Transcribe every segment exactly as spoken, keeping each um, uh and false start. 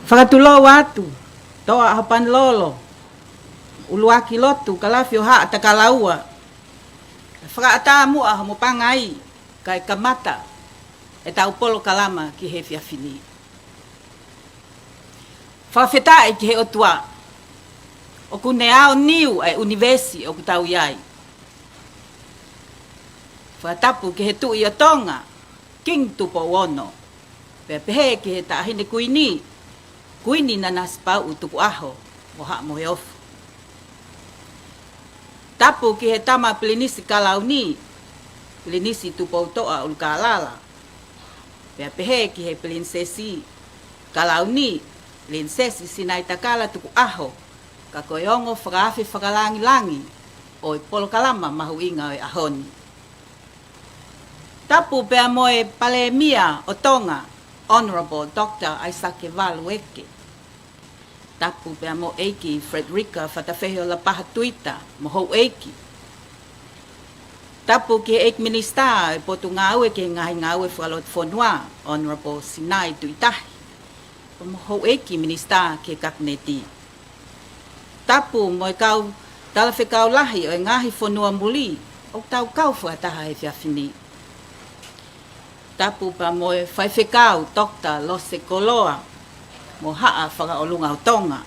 Fakatulou atu, Toʻa ʻAho Paneloa, ʻUluaki Lotu, Kalafi ʻo Haʻa Takalaua. Fakaʻatā muʻa homo pangai, kae kamata ʻetau polokalama ki he efiafi ni. Fakafetaʻi ki he ʻOtua, ʻoku ne aoniu ʻa e ʻunivēsi ʻoku tau ʻi ai. Fakatapu ki he Tuʻi ʻo Tonga, King Tupou Ono. Pea pehē ki he Taʻahine Kuini, Kuini Nanasipauʻu Tukuʻaho mo Haʻa Moheofo. Tapu ki he Tama Pilinisi Kalauni, Pilinisi Tupoutoʻa ʻUlukālala. Pea pehē ki he Pilinisesi Kalauni, Pilinisesi Sinaitakala Tukuʻaho, ka ko e ongo fakaafe fakalāngilangi ʻo e polokalama mahuʻinga ʻo e ʻaho ni. Tapu pea mo e Palēmia ʻo Tonga, Honourable Doctor ʻAisake Valu Eke. Tapu pea mo ʻEiki Frederica Fatafehi ʻo Lapaha Tuita, mo houʻeiki. Tapu ki he ʻEiki Minisitā ʻo e Potungāue ki he Ngaahi Ngāue Fakalotofonua, Honourable Sinai Tuʻitahi, mo houʻeiki Minisitā ki he Kapineti. Tapu mo e kau talafekau lahi ʻo e ngaahi fonua muli ʻoku tau kau fakataha he efiafi ni. Tapu pea mo e Faifekau Doctor Lose Koloa mo Haʻa Fakaʻolunga ʻo Tonga.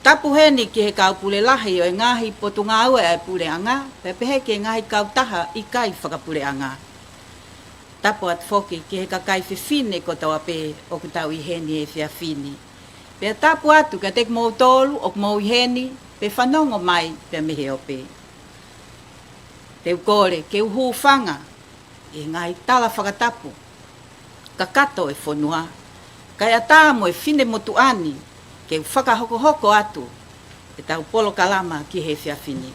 Tapu heni ki he kau pule lahi ʻo e ngaahi potungāue ʻa e puleʻanga, pea pehē ki he ngaahi kautaha ʻikai fakapuleʻanga. Tapu atu foki ki he kakai fefine kotoa pē ʻoku tau ʻi heni he efiafi ni. Pea tapu atu kiate kimoutolu ʻoku mou ʻi heni, pe fanongo mai pea mei he ope. Te u kole ke u hūfanga ʻi he ngaahi tala fakatapu kakato ʻo e fonua, kae ʻatā mo e finemotuʻa ni ke u fakahokohoko atu ʻetau polokalama ki he efiafi ni.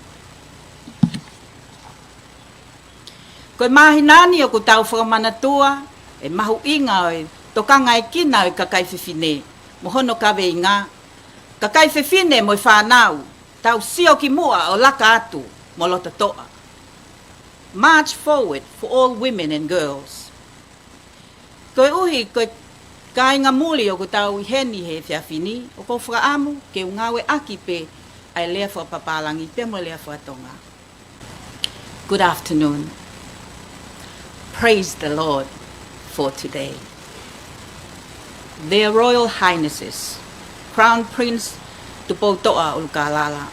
Ko e māhina ni ʻoku tau fakamanatua e mahuʻinga ʻo e tokangaekina ʻo e kakai fefine mo hono kaveinga, Kakai Fefine mo e Fānau, Tau Sio Ki Muʻa ʻo Laka Atu mo Lototoʻa. March Forward for All Women and Girls. Koeʻuhi ko e kāinga muli ʻoku tau ʻi heni he efiafi ni, ʻoku ou fakaʻamu ke u ngāueʻaki pē ʻa e lea fakapapālangi pea mo e lea fakatonga. Good afternoon. Praise the Lord for today. Their Royal Highnesses, Crown Prince Tupoutoʻa ʻUlukālala,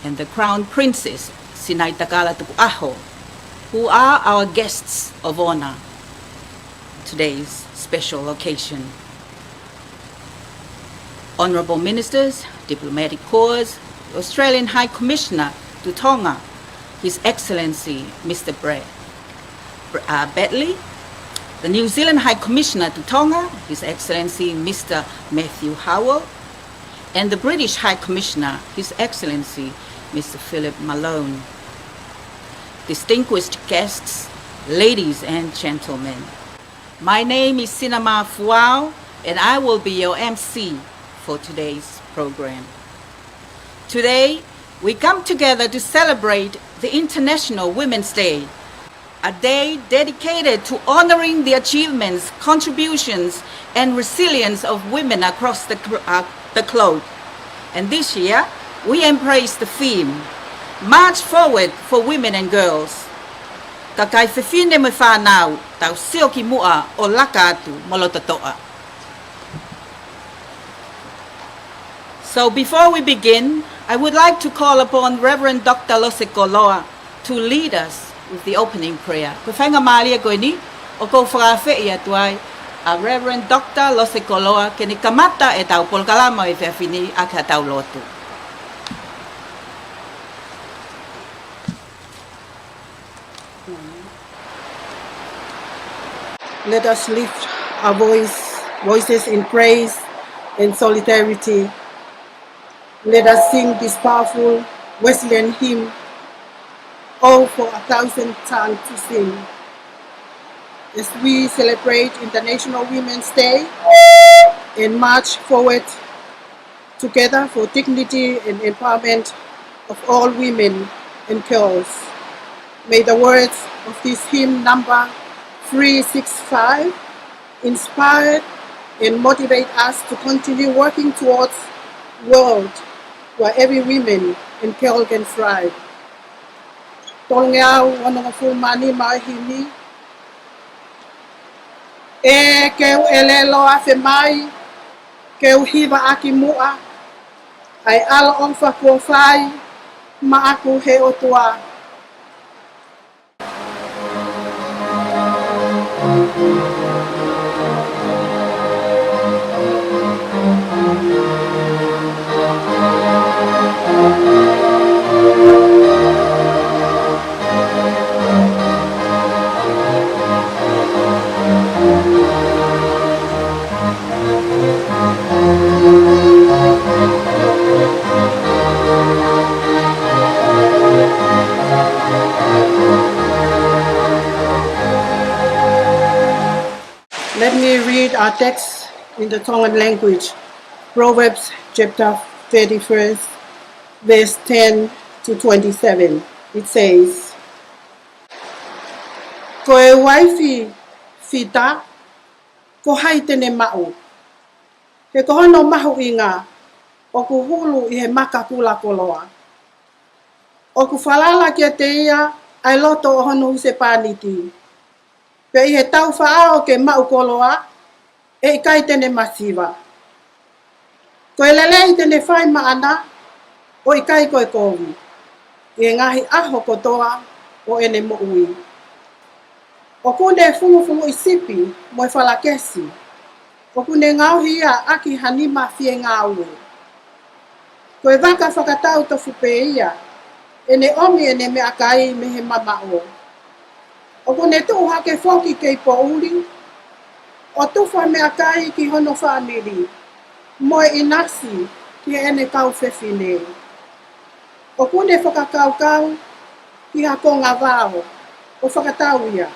and the Crown Princess Sinaitakala Tukuʻaho, who are our guests of honor today's special occasion. Honourable Ministers, Diplomatic Corps, Australian High Commissioner to Tonga, His Excellency Mister Brett, Br- uh, Batley, the New Zealand High Commissioner to Tonga, His Excellency Mister Matthew Howell, and the British High Commissioner, His Excellency Mister Philip Malone. Distinguished guests, ladies and gentlemen, my name is Sinama Fuao, and I will be your M C for today's program. Today, we come together to celebrate the International Women's Day, a day dedicated to honoring the achievements, contributions, and resilience of women across the, gr- uh, the globe. And this year, we embrace the theme, March Forward for Women and Girls. Kakai Fefine mo e Fānau, Tau Sio Ki Muʻa ʻo Laka Atu mo Lototoʻa. So before we begin, I would like to call upon Reverend Doctor Lose Koloa to lead us with the opening prayer. Ko e faingamālie ko eni, ʻoku ou fakaafeʻi atu ai ʻa Reverend Doctor Lose Koloa ke ne kamata ʻetau polokalama ʻo e efiafi ni ʻaki haʻatau lotu. Let us lift our voice, voices in praise and solidarity. Let us sing this powerful Wesleyan hymn, "Oh, for a thousand tongues to sing," as we celebrate International Women's Day and march forward together for dignity and empowerment of all women. and girls. May the words of this hymn number three six five inspire and motivate us to continue working towards world where every woman and girl can thrive. Tolungeau onongofulu mā nima ʻo e himi. ʻE ke u ʻelelo afe mai, ke u hiva ʻaki muʻa ʻa e ʻaloʻofa kuo fai maʻaku he ʻOtua. Let me read our text in the Tongan language, Proverbs chapter thirty-first, verse ten to twenty-seven. It says, Ko e uaifi fita, ko hai te ne maʻu? He ko hono mahuʻinga ʻoku hulu ʻi he maka kula koloa. ʻOku falala kiate ia ʻa e loto ʻo hono husepāniti. Pea ʻi he taufaʻao ke maʻu koloa, ʻe ʻikai te ne masiva. Ko e lelei te ne fai maʻana, ʻo ʻikai ko e kovi, ʻi he ngaahi ʻaho kotoa ʻo ʻene moʻui. ʻOku ne fungufuluʻi sipi mo e falakesi. ʻOku ne ngaohi ia ʻaki ha nima fiengāue. Ko e vaka fakatau tofu pē ia, ʻene ʻomi ʻene meʻakai mei he mamaʻo. ʻOku ne tuʻu hake foki kei poʻuli, ʻo tufa meʻakai ki hono fāmili, mo e ʻinasi ki heʻene kau fefine. ʻOku ne fakakaukau ki ha konga vao, ʻo fakatau ia.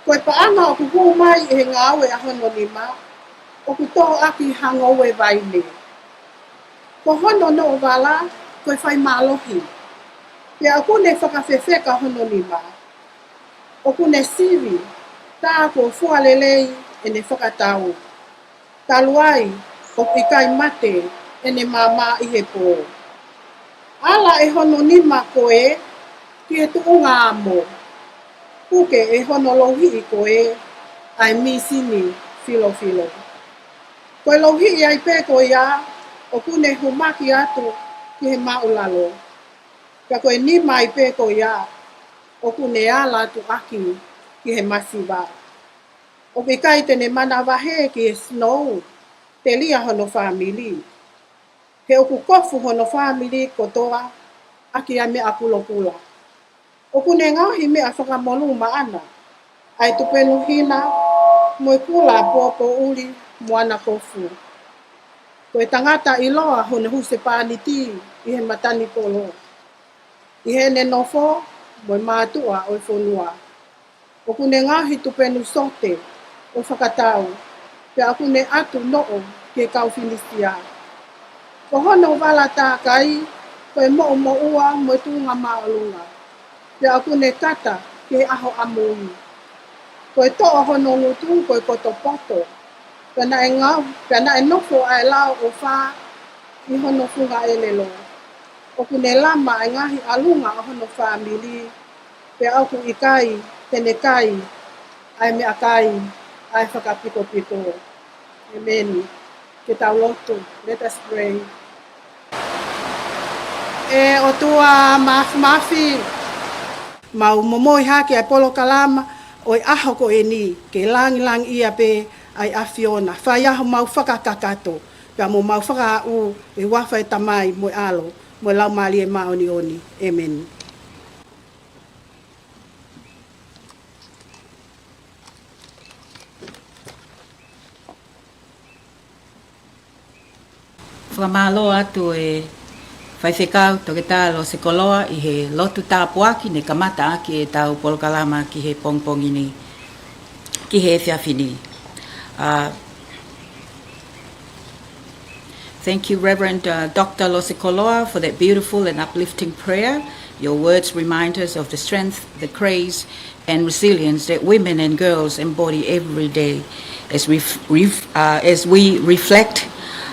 Ko e paʻanga ʻoku hū mai ʻi he ngāue ʻa hono nima, ʻoku tō ʻaki ha ngoue vaine. Ko hono noʻovala ko e fai mālohi, pea ʻoku ne fakafefeka hono nima. ʻOku ne sivi, tā kuo fua lelei ʻene fakatau. Talu ai, ʻoku ʻikai mate ʻene maama ʻi he pō. Ala ʻe hono nima ko ē ki he tuʻunga amo. Puke ʻe hono louhiʻi ko ē ʻa e mīsini filofilo. Ko e louhiʻi ai pē ko ia, ʻoku ne humaki atu ki he māʻulalo. Ka ko e nima ai pē ko ia, ʻoku ne ala atu ʻaki ki he masiva. ʻOku ʻikai te ne manavahē ki he sinou, telia hono fāmili. He ʻoku kofu hono fāmili kotoa ʻaki ʻa e meʻa kulokula. ʻOku ne ngaohi meʻa fakamolū maʻana, ʻa e tupenu hina, mo e kula pōpoʻuli mo ana kofu. Ko e tangata ʻiloa hono husepāniti ʻi he matanikolo, ʻi heʻene nofo mo e mātuʻa ʻo e fonua. ʻOku ne ngaohi tupenu sote ʻo fakatau, pea ʻoku ne ʻatu noʻo ki he kau Filisitia. Ko hono vala tākai ko e moʻumoʻua mo e tuʻunga māʻolunga, pea ʻoku ne kata ki he ʻaho ʻamui. Ko e toʻo hono ngutu ko e kotopoto, pea naʻe ngau, pea naʻe nofo ʻa e lao ʻofa ʻi hono funga ʻelelo. ʻOku ne lama ʻa e ngaahi ʻalunga ʻo hono fāmili, pea ʻoku ʻikai te ne kai ʻa e meʻakai ʻa e fakapikopiko. ʻĒmeni. Ke tau lotu. Let us pray. ʻE ʻOtua Māfimafi, mau momoi hake ʻa e polokalama ʻo e ʻaho ko eni, ke langilangiʻia pē ʻa e ʻAfiona. Fai ʻa homau fakakakato, pea mo mau fakaaʻu ʻi he huafa ʻo e Tamai mo e ʻAlo mo e Laumālie Māʻoniʻoni. ʻĒmeni. Fakamālō atu e Faifekau Toketā Losekoloa ʻi he lotu tāpuaki ne kamata ʻaki ʻetau polokalama ki he pongipongi ni, ki he efiafi ni. Uh, thank you, Reverend, uh, Doctor Losekoloa, for that beautiful and uplifting prayer. Your words remind us of the strength, the grace, and resilience that women and girls embody every day. As we, ref, uh, as we reflect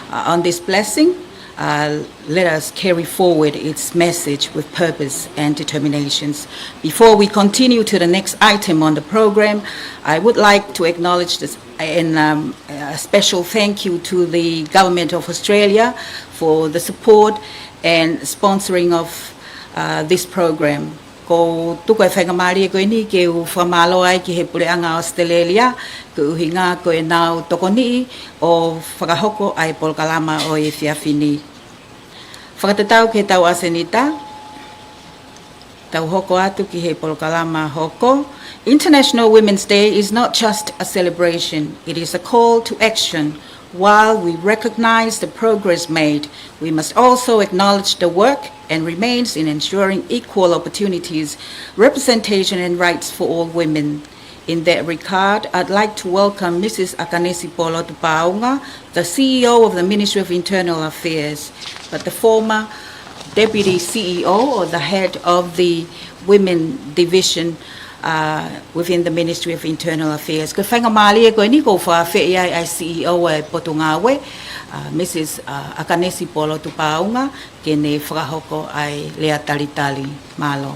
uh, on this blessing, uh, let us carry forward its message with purpose and determinations. Before we continue to the next item on the program, I would like to acknowledge this, and um, a special thank you to the Government of Australia for the support and sponsoring of uh, this program. Ko u tuku e faingamālie ko eni ke u fakamālō ai ki he Puleʻanga ʻAositelēlia, ko e ʻuhinga ko ʻenau tokoniʻi ʻo fakahoko ʻa e polokalama ʻo e efiafi ni. Fakatatau ki heʻetau ʻasenita, tau hoko atu ki he polokalama hoko. International Women's Day is not just a celebration, it is a call to action. While we recognize the progress made, we must also acknowledge the work and remains in ensuring equal opportunities, representation and rights for all women. In that regard, I'd like to welcome Missus ʻAkanesi Polotupaʻaunga, the C E O of the Ministry of Internal Affairs, but the former Deputy C E O or the head of the Women Division uh, within the Ministry of Internal Affairs. Ko e faingamālie ko eni ʻoku ou fakaafeʻi ai ʻa e C E O ʻo e Potungāue, uh, Missus uh, ʻAkanesi Polotupaʻaunga, ke ne fakahoko ʻa e lea talitali. Mālō.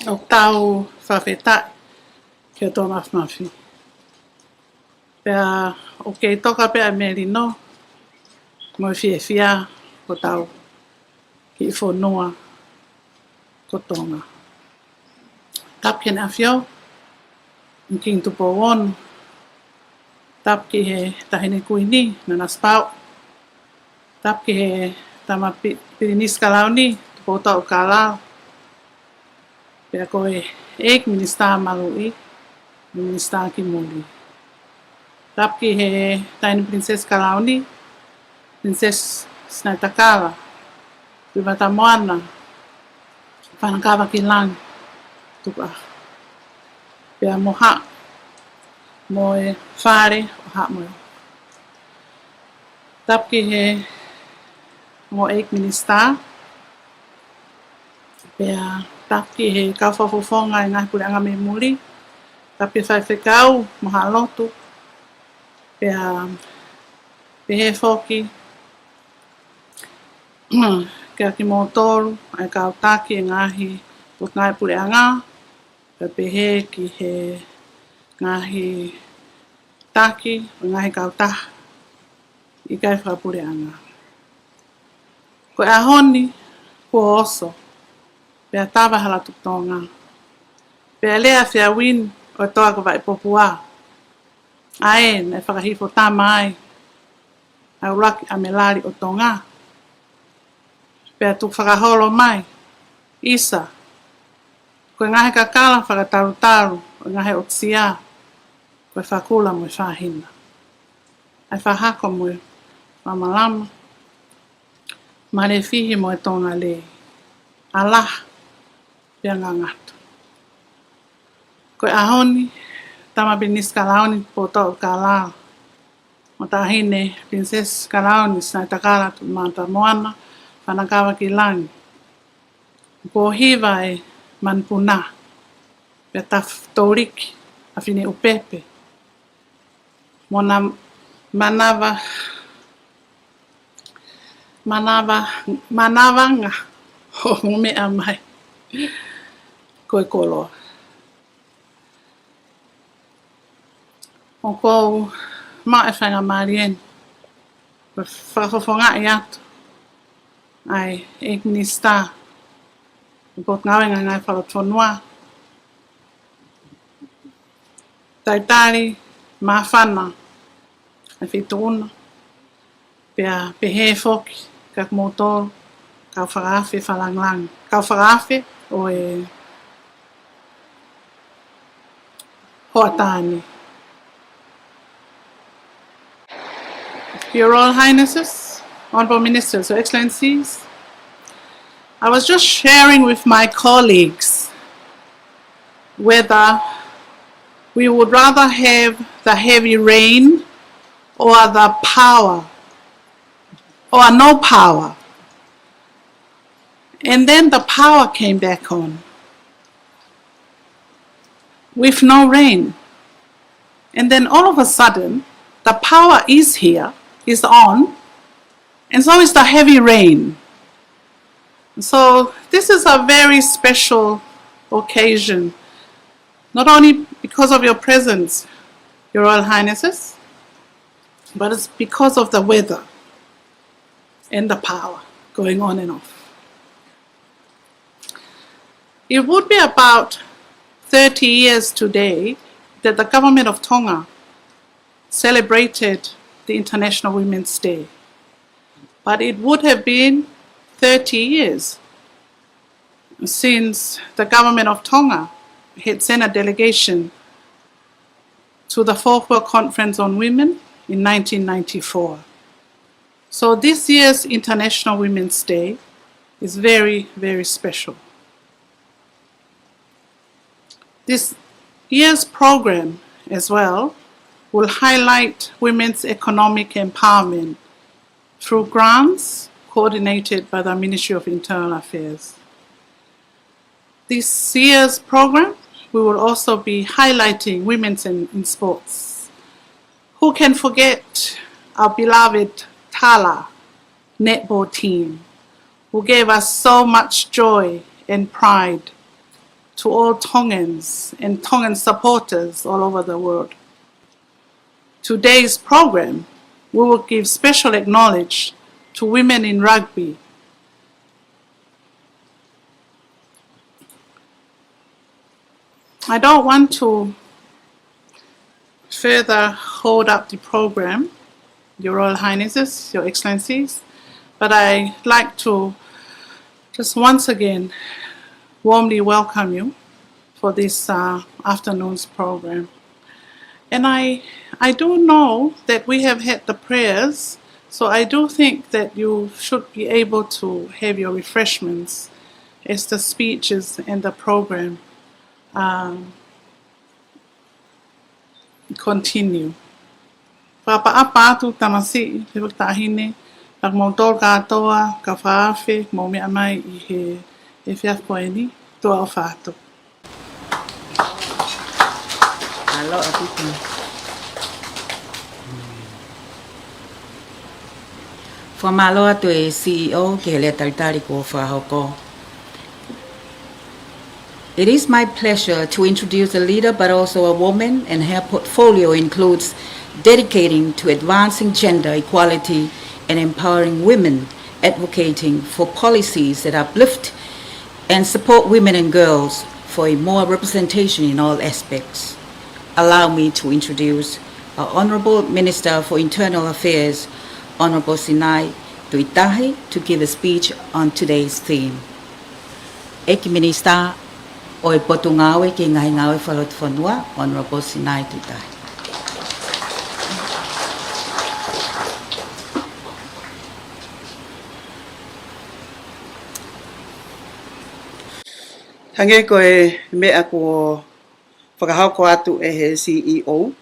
ʻOku tau fakafetaʻi ki he ʻOtua Māfimafi. Pea ʻoku kei toka pē ʻa e melino mo e fiefia ʻo hotau kiʻi fonua ko Tonga. Tapu ki Heʻene ʻAfio, Kingi Tupou Ono. Tapu ki he Taʻahine Kuini, Nanasipauʻu. Tapu ki he Tama Pi-, Pilinisi Kalauni, Tupoutoʻa ʻUlukalala. Pea ko e ʻEiki Minisitā Maluʻi, Minisitā ki Muli. Tapu ki he Taʻahine Pilinisesi Kalauni, Pilinisesi Sinaitakala, Tuʻivata Moana, Fanakava ki Langi, Tukuʻaho. Pea mo Haʻa, mo e Fale ʻo Haʻa Moheofo. Tapu ki he ongo ʻEiki Minisitā, pea tapu ki he kau fakafofonga ʻo e ngaahi puleʻanga mei muli, tapu ki he faifekau mo Haʻa Lotu, pea pehē foki kiate kimoutolu ʻa e kau taki ʻo e ngaahi potungāue puleʻanga, pea pehē ki he ngaahi taki ʻo e ngaahi kautaha ʻikai fakapuleʻanga. Ko e ʻaho ni kuo oso, pea tava Hala Tuʻi Tonga, pea lea Feauini ʻo e Toa ko Vaipopua, ʻa ē naʻe fakahifo tama ai ʻa e ʻUluaki ʻAmelali ʻo Tonga, pea tukufakaholo mai, ʻisa, ko e ngaahi kakala fakatalutalu ʻo e ngaahi ʻotia, ko e fakula mo e fāhina, ʻa e fakahako mo e fakamalama, Malefihi mo e Tongalei, ʻAlaha pea Ngangata. Ko e ʻaho ni, Tama Pilinisi Kalauni Tupoutoʻa ʻUlukalala mo Taʻahine Pilinisesi Kalauni Sinaitakala Tuʻivata Moana, Fanakava ki Langi, kuo hiva e manupuna, pea taf-, tōliki ʻa Fineʻupepe mo ʻena manava, manava, manavanga ʻo meʻa mai ko e koloa. ʻOku ou maʻu e faingamālie ni ʻo fakafofongaʻi atu ʻa e ʻEiki Minisitā ʻo e Potungāue Ngaahi Falefonua, Talitali Māfana ʻa e Feituʻuna, pea pehē foki kiate kimoutolu kau fakaafe fakalāngilangi, kau fakaafe ʻo e hoʻatā ni. Your Royal Highnesses, Honourable Ministers, Your Excellencies, I was just sharing with my colleagues whether We would rather have the heavy rain or the power or no power. And then the power came back on with no rain. And then all of a sudden, the power is here, is on, and so is the heavy rain. So this is a very special occasion, not only because of your presence, Your Royal Highnesses, but it's because of the weather and the power going on and off. It would be about thirty years today that the government of Tonga celebrated the International Women's Day. But it would have been thirty years since the government of Tonga had sent a delegation to the Fourth World Conference on Women in nineteen ninety-four. So this year's International Women's Day is very, very special. This year's program as well will highlight women's economic empowerment through grants coordinated by the Ministry of Internal Affairs. This year's program, we will also be highlighting women's in, in sports. Who can forget our beloved Tala netball team, who gave us so much joy and pride to all Tongans and Tongan supporters all over the world. Today's program, we will give special acknowledge to women in rugby. I don't want to further hold up the program, Your Royal Highnesses, Your Excellencies, but I like to just once again warmly welcome you for this, uh, afternoon's program. And I, I do know that we have had the prayers, so I do think that you should be able to have your refreshments as the speeches and the program, um, continue. Fakaʻapaʻapa atu tamasiʻi, he fakataʻahine, ka mou tolu kātoa, ka faafe, mou meʻa mai ʻi he, he efiafi ko eni, tuʻa ʻofa atu. Aloha ʻaupito. Fakamālō atu e C E O ki he lea talitali kuo fakahoko. It is my pleasure to introduce a leader but also a woman, and her portfolio includes dedicating to advancing gender equality and empowering women, advocating for policies that uplift and support women and girls for a more representation in all aspects. Allow me to introduce our Honourable Minister for Internal Affairs, Honourable Sinai Tuʻitahi, to give a speech on today's theme. ʻEiki Minisitā ʻo e Potungāue ki he Ngaahi Ngāue Fakalotofonua, Honourable Sinai Tuʻitahi. Hangē ko e meʻa kuo fakahoko atu ʻe he C E O,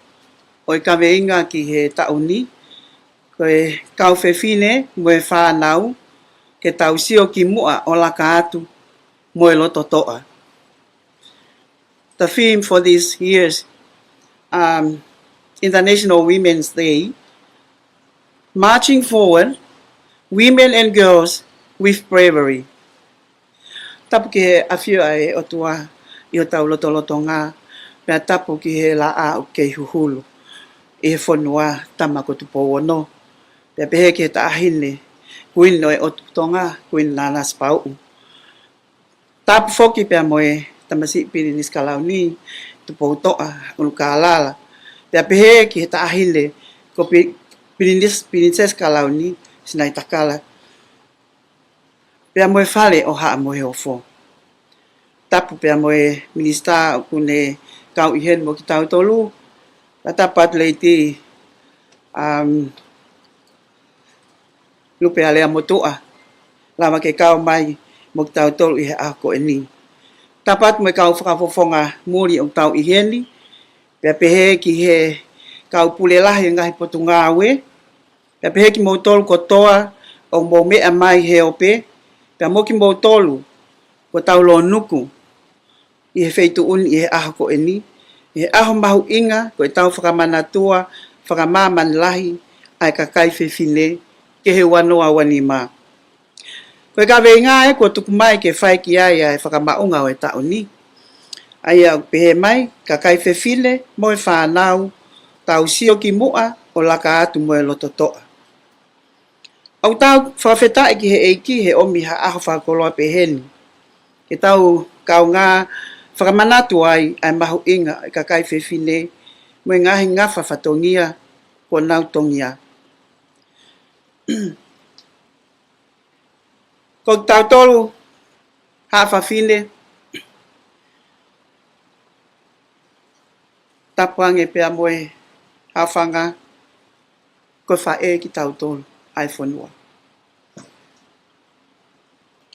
ʻo e kaveinga ki he taʻu ni, ko e kau fefine mo e fānau, ke tau sio ki muʻa ʻo laka atu mo e loto toʻa. The theme for this year's, um, International Women's Day, Marching Forward, Women and Girls with Bravery. Tapu ki he ʻafio ʻa e ʻOtua ʻi hotau lotolotonga, pea tapu ki he laʻā ʻoku kei huhulu ʻi he fonua, Tama ko Tupou Ono. Pea pehē ki he Taʻahine Kuini ʻo e ʻOtu Tonga, Kuini Nanasipauʻu. Tapu foki pea mo e Tamasiʻi Pilinisi Kalauni, Tupoutoʻa ʻUlukālala. Pea pehē ki he Taʻahine ko Pi-, Pilinisi, Pilinisesi Kalauni, Sinaitakala. Pea mo e fale ʻo Haʻa Moheofo. Tapu pea mo e Minisitā ʻoku ne kau ʻi heni mo kitautolu. Pea tapu atu Lady, um, Lupe Aleamotuʻa, lava ke kau mai mo kitautolu ʻi he ʻaho ko eni. Tapu atu mo e kau fakafofonga muli ʻoku tau ʻi heni, Pea pehē ki he kau pule lahi ʻo e ngaahi potungāue, pea pehē kimoutolu kotoa ʻoku mou meʻa mai he ope, pea mo kimoutolu kuo tau lōnuku ʻi he feituʻu ni ʻi he ʻaho ko eni, ʻi he ʻaho mahuʻinga ko ʻetau fakamanatua fakamāmani lahi ʻa e kakai fefine ki he ua noa ua nima. Ko e kaveinga ē kuo tuku mai ke fai ki ai ʻa e fakamaʻunga ʻo e taʻu ni, ʻa ia ʻoku pehē mai, kakai fefine mo e fānau, tau sio ki muʻa ʻo laka atu mo e loto toʻa. ʻOku tau fakafetaʻi ki he ʻEiki he ʻomi ha ʻaho fakakoloa pehē ni ke tau kaungā fakamanatu ai ʻa e mahuʻinga ʻo e kakai fefine mo e ngaahi ngafa fatongia kuo nau tongia. Ko kitautolu haʻa fafine, tapu ange pea mo e haʻofanga, ko e faʻē kitautolu ʻa e fonua.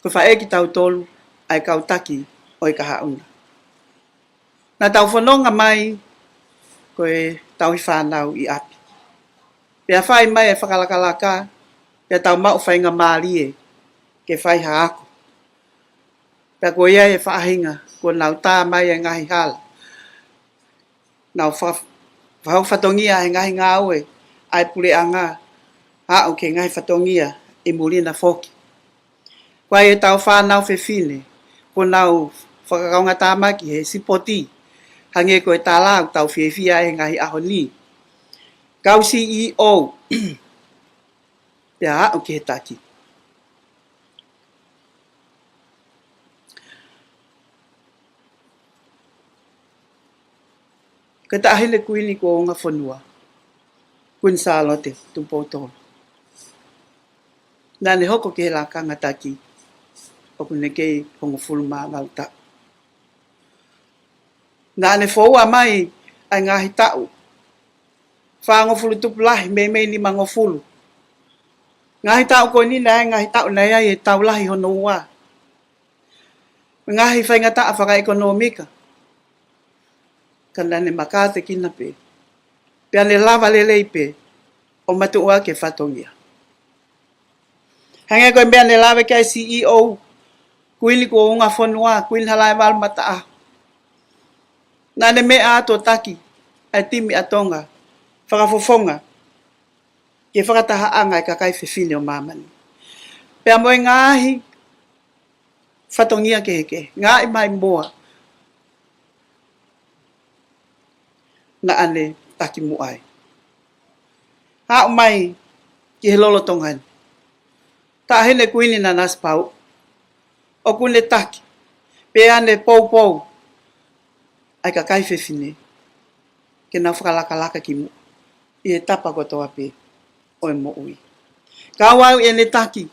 Ko e faʻē kitautolu ʻa e kau taki ʻo e kahaʻu na. Naʻa tau fononga mai ko e tauhi fānau ʻi ʻapi. Pea fai mai e fakalakalaka, pea tau maʻu faingamālie ke fai ha ako. Pea ko ia e faʻahinga kuo nau tā mai e ngaahi hala. Nau fa-, fakahoko fatongia he ngaahi ngāue ʻa e puleʻanga, aʻu ki he ngaahi fatongia ʻi muli na foki. Ko ia ʻetau fānau fefine, kuo nau fakakaungatāmaki he sipoti, hangē ko e tala ʻoku tau fiefia he ngaahi ʻaho ni. Kau C E O, pea aʻu ki he taki. Ko e Taʻahine Kuini kuo Ungafonua, Kuini Sālote Tupou Tolu, naʻa ne hoko ki he lakanga taki ʻoku ne kei hongofulu mā valu taʻu. Naʻa ne foua mai ʻa e ngaahi taʻu fāngofulu tupu lahi, meimei nimangofulu. Ngaahi taʻu ko eni naʻe ngaahi taʻu naʻe ʻi ai e tau lahi hono ua, ngaahi faingataʻa fakaʻekonōmika. Ka naʻa ne makātekina pē, pea ne lava lelei pē ʻo matuʻuaki e fatongia. Hangē ko e meʻa ne lave ki ai e C E O, Kuini kuo Ungafonua, Kuini Halaevalu Mataʻaho. Naʻa ne meʻa atu ʻo taki ʻa e timi ʻa Tonga Fakafofonga ki he fakatahaʻanga ʻa e kakai fefine ʻo māmani, pea mo e ngaahi fatongia kehekehe, ngaahi maimoa naʻa ne taki muʻa ai. Aʻu mai ki he lolotonga ni, Taʻahine Kuini Nanasipauʻu, ʻoku ne taki, pea ne poupou ʻa e kakai fefine ke nau fakalakalaka ki muʻa ʻi he tapa kotoa pē ʻo e moʻui. Kau ai ʻene taki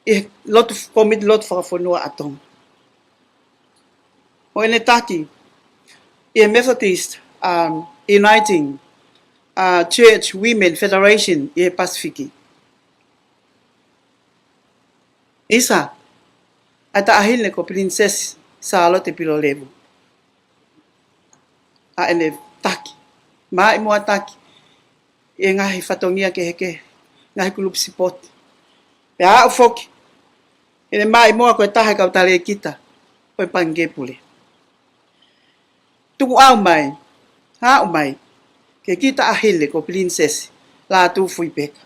ʻi he lotu, kōmiti lotu fakafonua ʻa Tonga, mo ʻene taki ʻi he Methodist, um, Uniting, uh, Church Women Federation ʻi he Pasifiki. ʻIsa, ʻa e Taʻahine ko Pilinisesi Sālote Pilolevu, ʻa ʻene taki, maʻimoa taki ʻi he ngaahi fatongia kehekehe, ngaahi kulupu sipoti. Pea aʻu foki ʻene maʻimoa ko e taha e kau talēkita ʻo e Pangikē Pule. Tukuʻau mai, aʻu mai ki he kiʻi Taʻahine ko Pilinisesi Lātūfuipeka.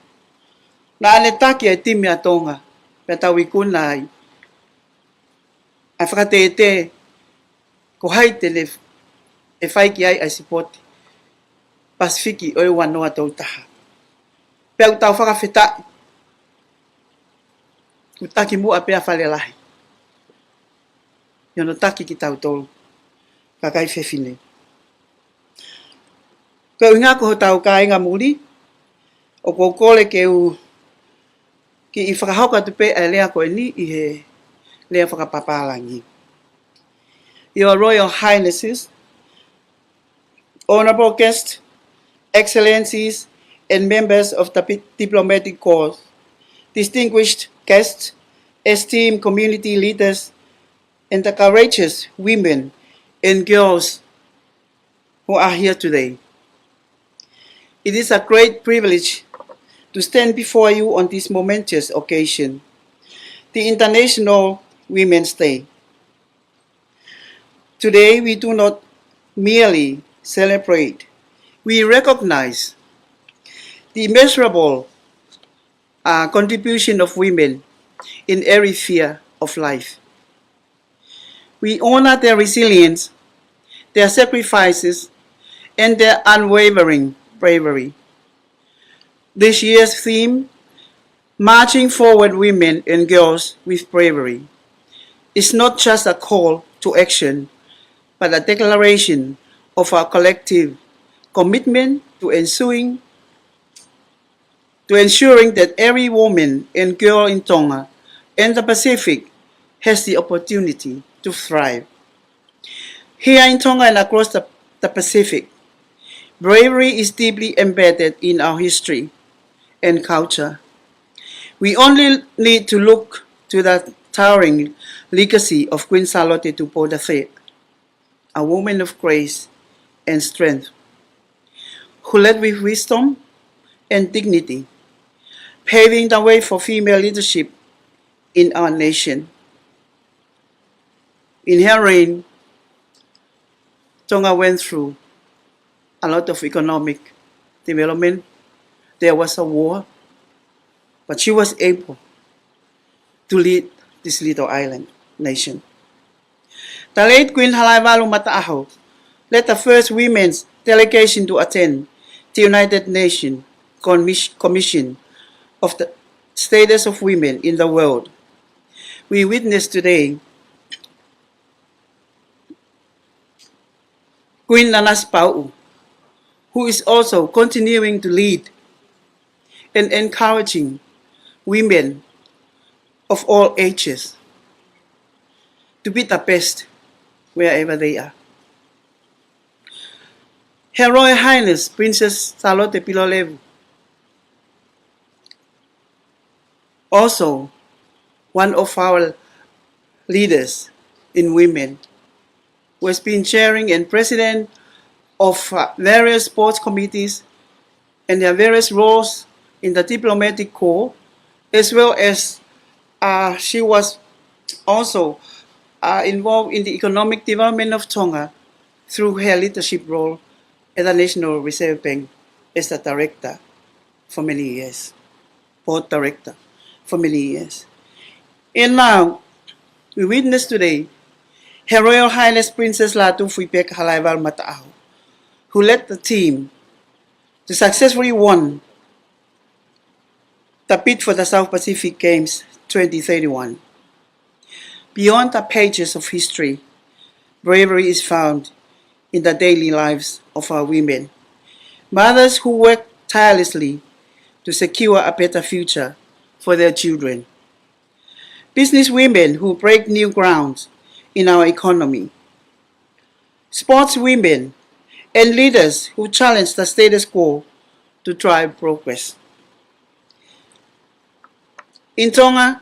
Naʻa ne taki ʻa e timi ʻa Tonga, pea tau ikuna ai ʻa e fakatētē ko hai te ne ʻe fai ki ai ʻa e sipoti Pasifiki ʻo e ua noa tolu taha. Pea ʻoku tau fakafetaʻi, ʻoku taki muʻa pē ʻa Fale Lahi ʻi hono taki kitautolu kakai fefine. Ko e ʻuhinga ko hotau kāinga muli, ʻoku ou kole ke u kiʻi fakahoko atu pē ʻa e lea ko eni ʻi he lea fakapapālangi. Your Royal Highnesses, Honourable Guests, Excellencies, and members of the pi-, diplomatic corps, distinguished guests, esteemed community leaders, and the courageous women and girls who are here today. It is a great privilege to stand before you on this momentous occasion, the International Women's Day. Today, we do not merely celebrate, we recognize the immeasurable, uh, contribution of women in every sphere of life. We honor their resilience, their sacrifices, and their unwavering bravery. This year's theme, Marching Forward, Women and Girls with Bravery, is not just a call to action, but a declaration of our collective commitment to ensuing, to ensuring that every woman and girl in Tonga and the Pacific has the opportunity to thrive. Here in Tonga and across the, the Pacific, bravery is deeply embedded in our history and culture. We only need to look to the towering legacy of Queen Sālote Tupou the third, a woman of grace and strength, who led with wisdom and dignity, paving the way for female leadership in our nation. In her reign, Tonga went through a lot of economic development. There was a war, but she was able to lead this little island nation. The late Queen Halaevalu Mataʻaho led the first women's delegation to attend the United Nations Commis-, Commission of the Status of Women in the World. We witness today Queen Nanasipauʻu, who is also continuing to lead and encouraging women of all ages to be the best wherever they are. Her Royal Highness Princess Sālote Pilolevu, also one of our leaders in women, who has been chairing and president of, uh, various sports committees and their various roles in the diplomatic corps, as well as, uh, she was also, uh, involved in the economic development of Tonga through her leadership role at the National Reserve Bank as the director for many years, board director for many years. And now, we witness today Her Royal Highness Princess Lātūfuipeka Halaevalu Mataʻaho, who led the team to successfully won the bid for the South Pacific Games twenty thirty-one. Beyond the pages of history, bravery is found in the daily lives of our women, mothers who work tirelessly to secure a better future for their children, businesswomen who break new grounds in our economy, sportswomen and leaders who challenge the status quo to drive progress. In Tonga,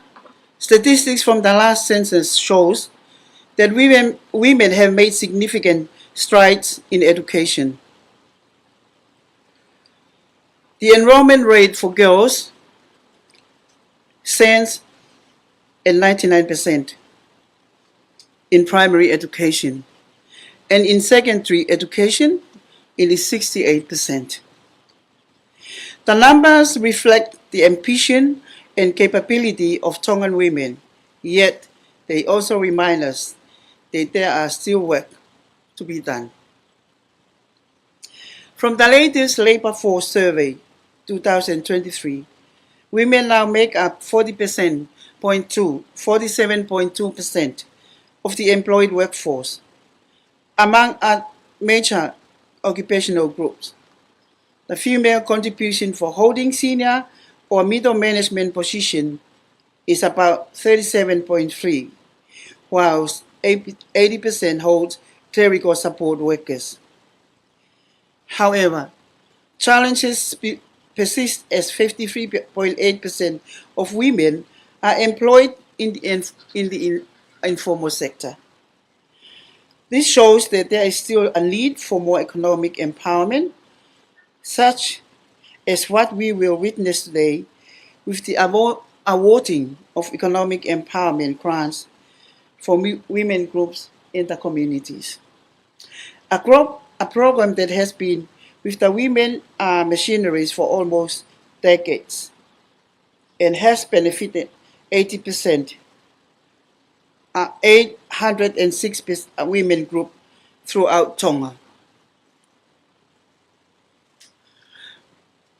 statistics from the last census shows that women, women have made significant strides in education. The enrollment rate for girls stands at ninety-nine percent in primary education, and in secondary education, it is sixty-eight percent. The numbers reflect the ambition and capability of Tongan women, yet they also remind us that there are still work to be done. From the latest labor force survey, two thousand twenty-three, women now make up forty percent point two, forty-seven point two percent of the employed workforce. Among our major occupational groups, the female contribution for holding senior or middle management position is about thirty-seven point three, whilst eighty percent holds clerical support workers. However, challenges pe-, persist as fifty-three point eight percent of women are employed in the inf-, in the in-, informal sector. This shows that there is still a need for more economic empowerment, such as what we will witness today with the avo-, awarding of economic empowerment grants for mi-, women groups in the communities. A group, a program that has been with the women, uh, missionaries for almost decades and has benefited eighty percent, uh, eight hundred and six women group throughout Tonga.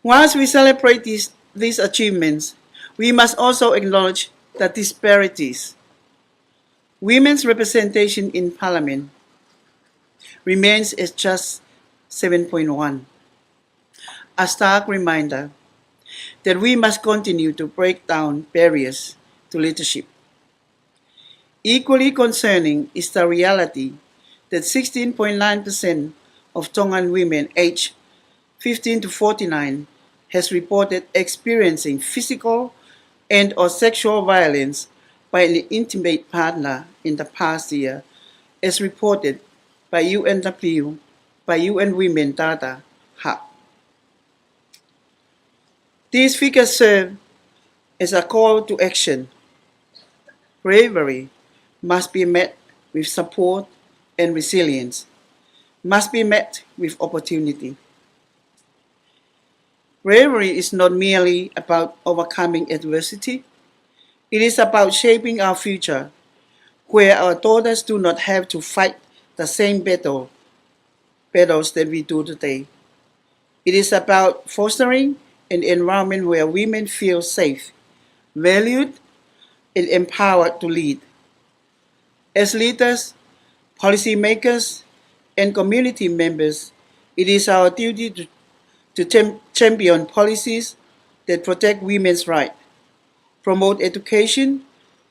Whilst we celebrate these, these achievements, we must also acknowledge the disparities. Women's representation in parliament remains at just seven point one, a stark reminder that we must continue to break down barriers to leadership. Equally concerning is the reality that sixteen point nine percent of Tongan women aged fifteen to forty-nine has reported experiencing physical and or sexual violence by an intimate partner in the past year, as reported by U N W, by U N Women Data Hub. These figures serve as a call to action. Bravery must be met with support, and resilience must be met with opportunity. Bravery is not merely about overcoming adversity. It is about shaping our future, where our daughters do not have to fight the same battle, battles that we do today. It is about fostering an environment where women feel safe, valued, and empowered to lead. As leaders, policymakers, and community members, it is our duty to, to cham-, champion policies that protect women's rights, promote education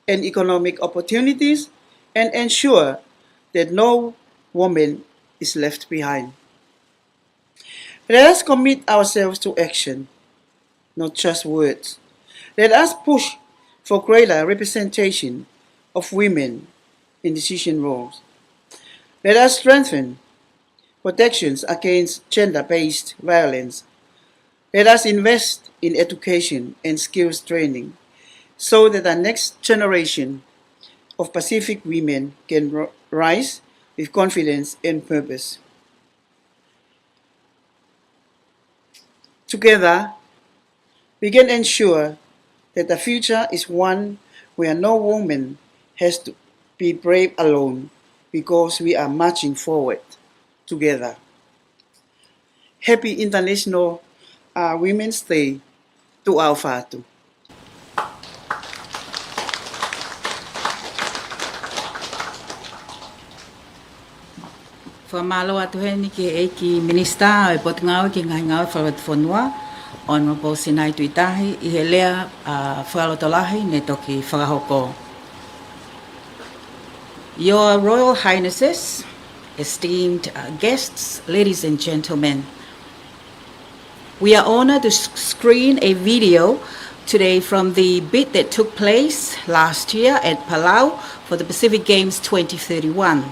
and economic opportunities, and ensure that no woman is left behind. Let us commit ourselves to action, not just words. Let us push for greater representation of women in decision roles. Let us strengthen protections against gender-based violence. Let us invest in education and skills training so that the next generation of Pacific women can ro-, rise with confidence and purpose. Together, we can ensure that the future is one where no woman has to be brave alone, because we are marching forward together. Happy International, uh, Women's Day, Tuʻa ʻofa atu. Fakamālō atu heni ki he ʻEiki Minisitā ʻo e Potungāue ki he Ngaahi Ngāue Fakalotofonua, Honourable Sinai Tuʻitahi, ʻi he lea, ā, fakalotolahi ne toki fakahoko. Your Royal Highnesses, esteemed, uh, guests, ladies and gentlemen, we are honored to s-, screen a video today from the bid that took place last year at Palau for the Pacific Games twenty thirty-one.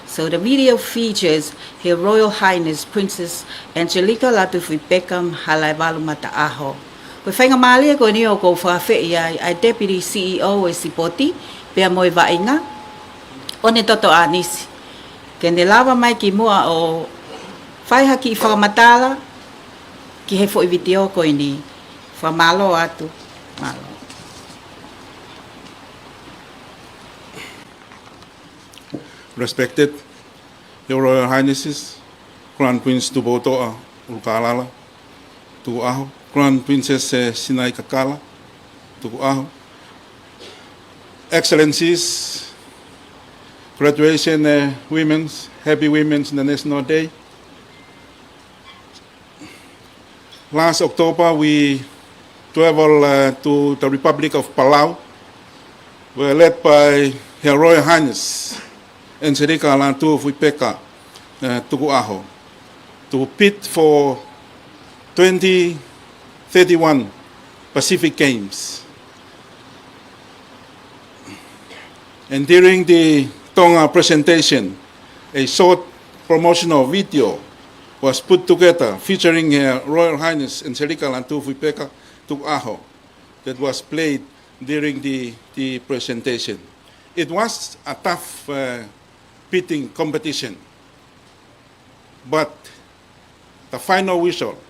So the video features Her Royal Highness Princess Angelika Latufuipeka Halaevalu Mataʻaho. Ko e faingamālie ko eni ʻoku ou fakaafeʻi ai ʻa e Deputy C E O ʻo e Sipoti, pea mo e vaʻinga ʻo ʻene toto ʻanisi, ke ne lava mai ki muʻa ʻo fai ha kiʻi fakamatala ki he foʻi vitiō ko eni. Fakamālō atu. Mālō. Respected Your Royal Highnesses, Crown Prince Tupoutoʻa ʻUlukālala, tukuʻaho. Crown Princess, eh, Sinai Kakala, tukuʻaho. Excellencies, graduation, eh, women's, happy Women's International Day. Last October, we traveled, uh, to the Republic of Palau. We were led by Her Royal Highness Angelika Latufuipeka, uh, Tukuʻaho, to bid for twenty thirty-one Pacific Games. And during the Tonga presentation, A short promotional video was put together featuring Her Royal Highness Angelika Lantufuipeka Tukuʻaho that was played during the, the presentation. It was a tough, uh, bidding competition, but the final result,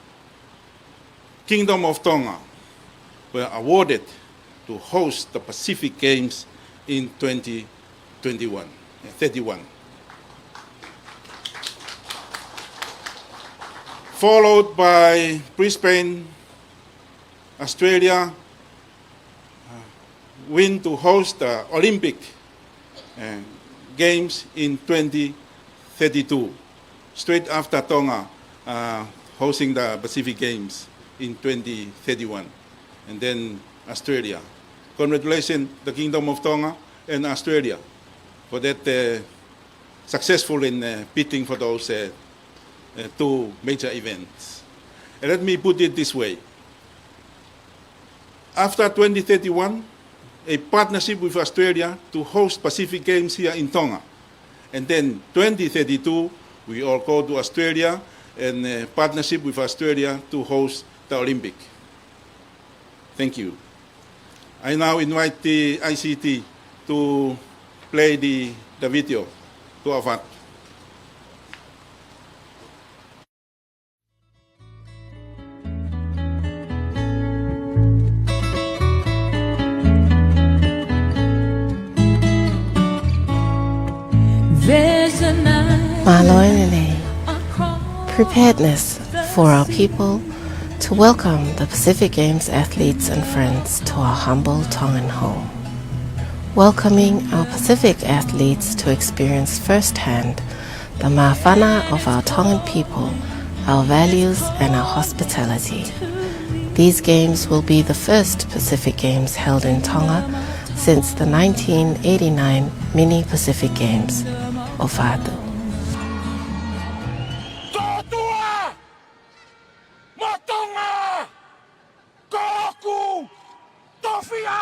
Kingdom of Tonga were awarded to host the Pacific Games in twenty twenty-one, uh, thirty-one. Followed by Brisbane, Australia, uh, win to host the Olympic, uh, Games in twenty thirty-two, straight after Tonga, uh, hosting the Pacific Games in twenty thirty-one, and then Australia. Congratulations, the Kingdom of Tonga and Australia, for that, uh, successful in, uh, bidding for those, uh, uh, two major events. And let me put it this way. After twenty thirty-one, a partnership with Australia to host Pacific Games here in Tonga. And then twenty thirty-two, we all go to Australia and, uh, partnership with Australia to host the Olympic. Thank you. I now invite the I C T to play the, the video to Avat. Mālō e lelei. Preparedness for our people to welcome the Pacific Games athletes and friends to our humble Tongan home. Welcoming our Pacific athletes to experience firsthand the māfana of our Tongan people, our values, and our hospitality. These games will be the first Pacific Games held in Tonga since the nineteen eighty-nine Mini Pacific Games. ʻOfa atu. Tō tua! Mo Tonga! Ko ʻeku tofiʻa!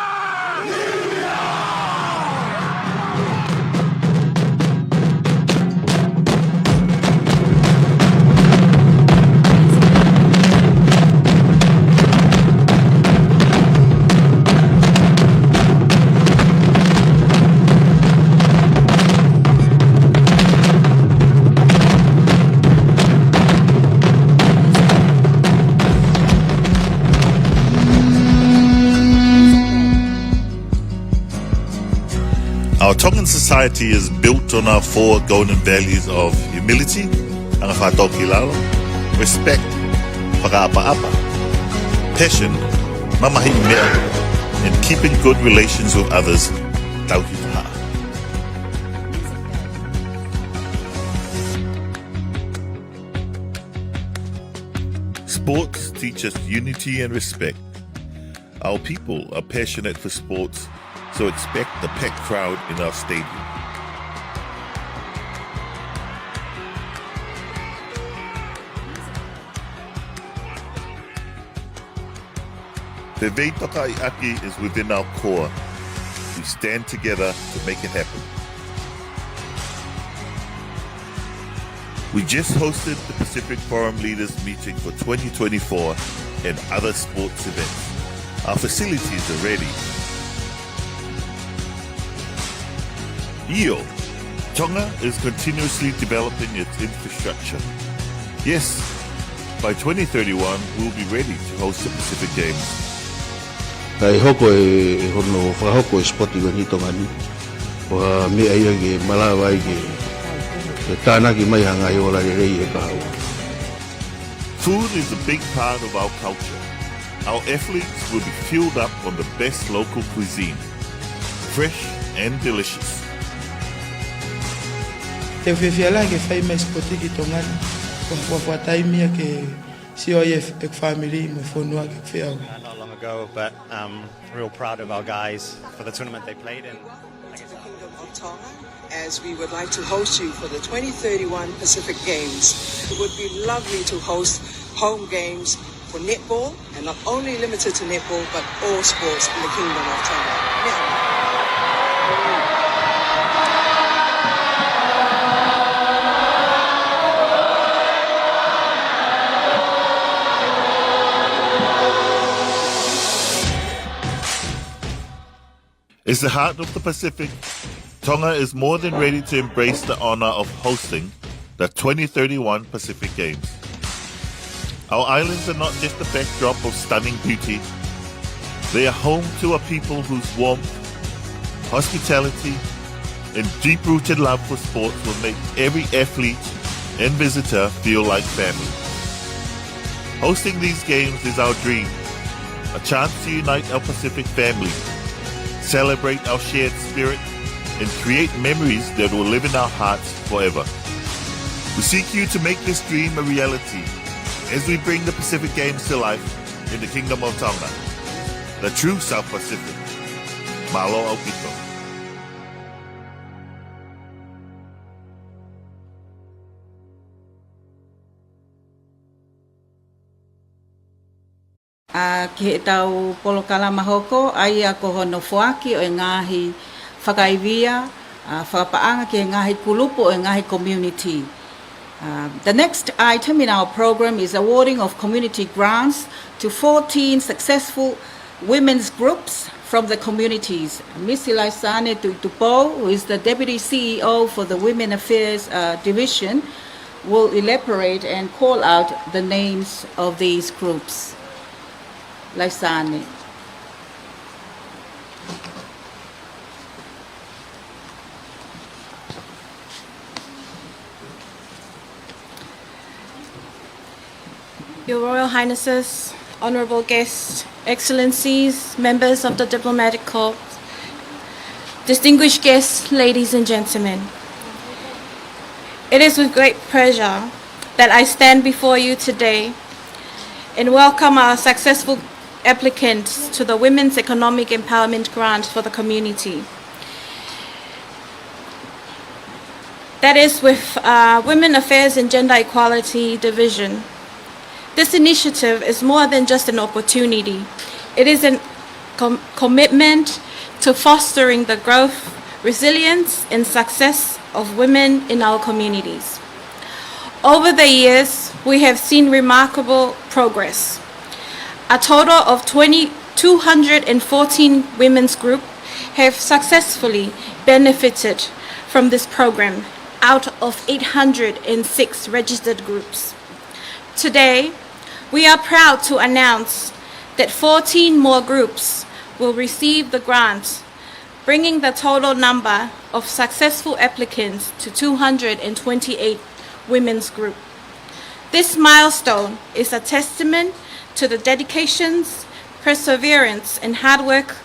Our Tongan society is built on our four golden values of humility, anga fakatōkilalo, respect, fakaʻapaʻapa, passion, mamahiʻi meʻa, and keeping good relations with others, tauhi taha. Sports teach us unity and respect. Our people are passionate for sports, so expect the packed crowd in our stadium. Feveitokaiʻaki is within our core. We stand together to make it happen. We just hosted the Pacific Forum Leaders Meeting for twenty twenty-four and other sports events. Our facilities are ready. ʻIo, Tonga is continuously developing its infrastructure. Yes, by twenty thirty-one, we'll be ready to host the Pacific Games. Kae hoko e, e hono fakahoko e sipoti ko eni ʻi Tonga ni. Ko ha meʻa ia ke malava ai ke, ke tānaki mai ha ngaahi ola lelei ʻe kahaʻu. Food is a big part of our culture. Our athletes will be fueled up on the best local cuisine. Fresh and delicious. Te u fiefia lahi ke fai mai e sipoti ki Tonga ni. Ko e fuofua taimi ia ke sio ai e f-, e fāmili mo e fonua ki he feʻauhi. Uh, not long ago, but, um, real proud of our guys for the tournament they played in. Welcome to the Kingdom of Tonga, as we would like to host you for the twenty thirty-one Pacific Games. It would be lovely to host home games for netball, and not only limited to netball, but all sports in the Kingdom of Tonga. Netball. As the heart of the Pacific, Tonga is more than ready to embrace the honor of hosting the twenty thirty-one Pacific Games. Our islands are not just a backdrop of stunning beauty, they are home to a people whose warmth, hospitality, and deep-rooted love for sports will make every athlete and visitor feel like family. Hosting these games is our dream, a chance to unite our Pacific family, celebrate our shared spirit, and create memories that will live in our hearts forever. We seek you to make this dream a reality as we bring the Pacific Games to life in the Kingdom of Tonga, the true South Pacific. Mālō ʻaupito. ʻA, ki heʻetau polokalama hoko, ʻa ia ko hono foaki ʻo e ngaahi fakaivia, ʻa, fakapaʻanga ki he ngaahi kulupu ʻo e ngaahi community. Uh, the next item in our program is awarding of community grants to fourteen successful women's groups from the communities. Misi Laisane Tuʻitupou, who is the Deputy C E O for the Women Affairs, uh, Division, will elaborate and call out the names of these groups. Laisane. Your Royal Highnesses, honorable guests, excellencies, members of the diplomatic corps, distinguished guests, ladies and gentlemen. It is with great pleasure that I stand before you today and welcome our successful applicants to the Women's Economic Empowerment Grant for the community. That is with, uh, Women Affairs and Gender Equality Division. This initiative is more than just an opportunity. It is a com-, commitment to fostering the growth, resilience, and success of women in our communities. Over the years, we have seen remarkable progress. A total of twenty, two hundred and fourteen women's groups have successfully benefited from this program out of eight hundred and six registered groups. Today, we are proud to announce that fourteen more groups will receive the grant, bringing the total number of successful applicants to two hundred and twenty-eight women's group. This milestone is a testament to the dedications, perseverance, and hard work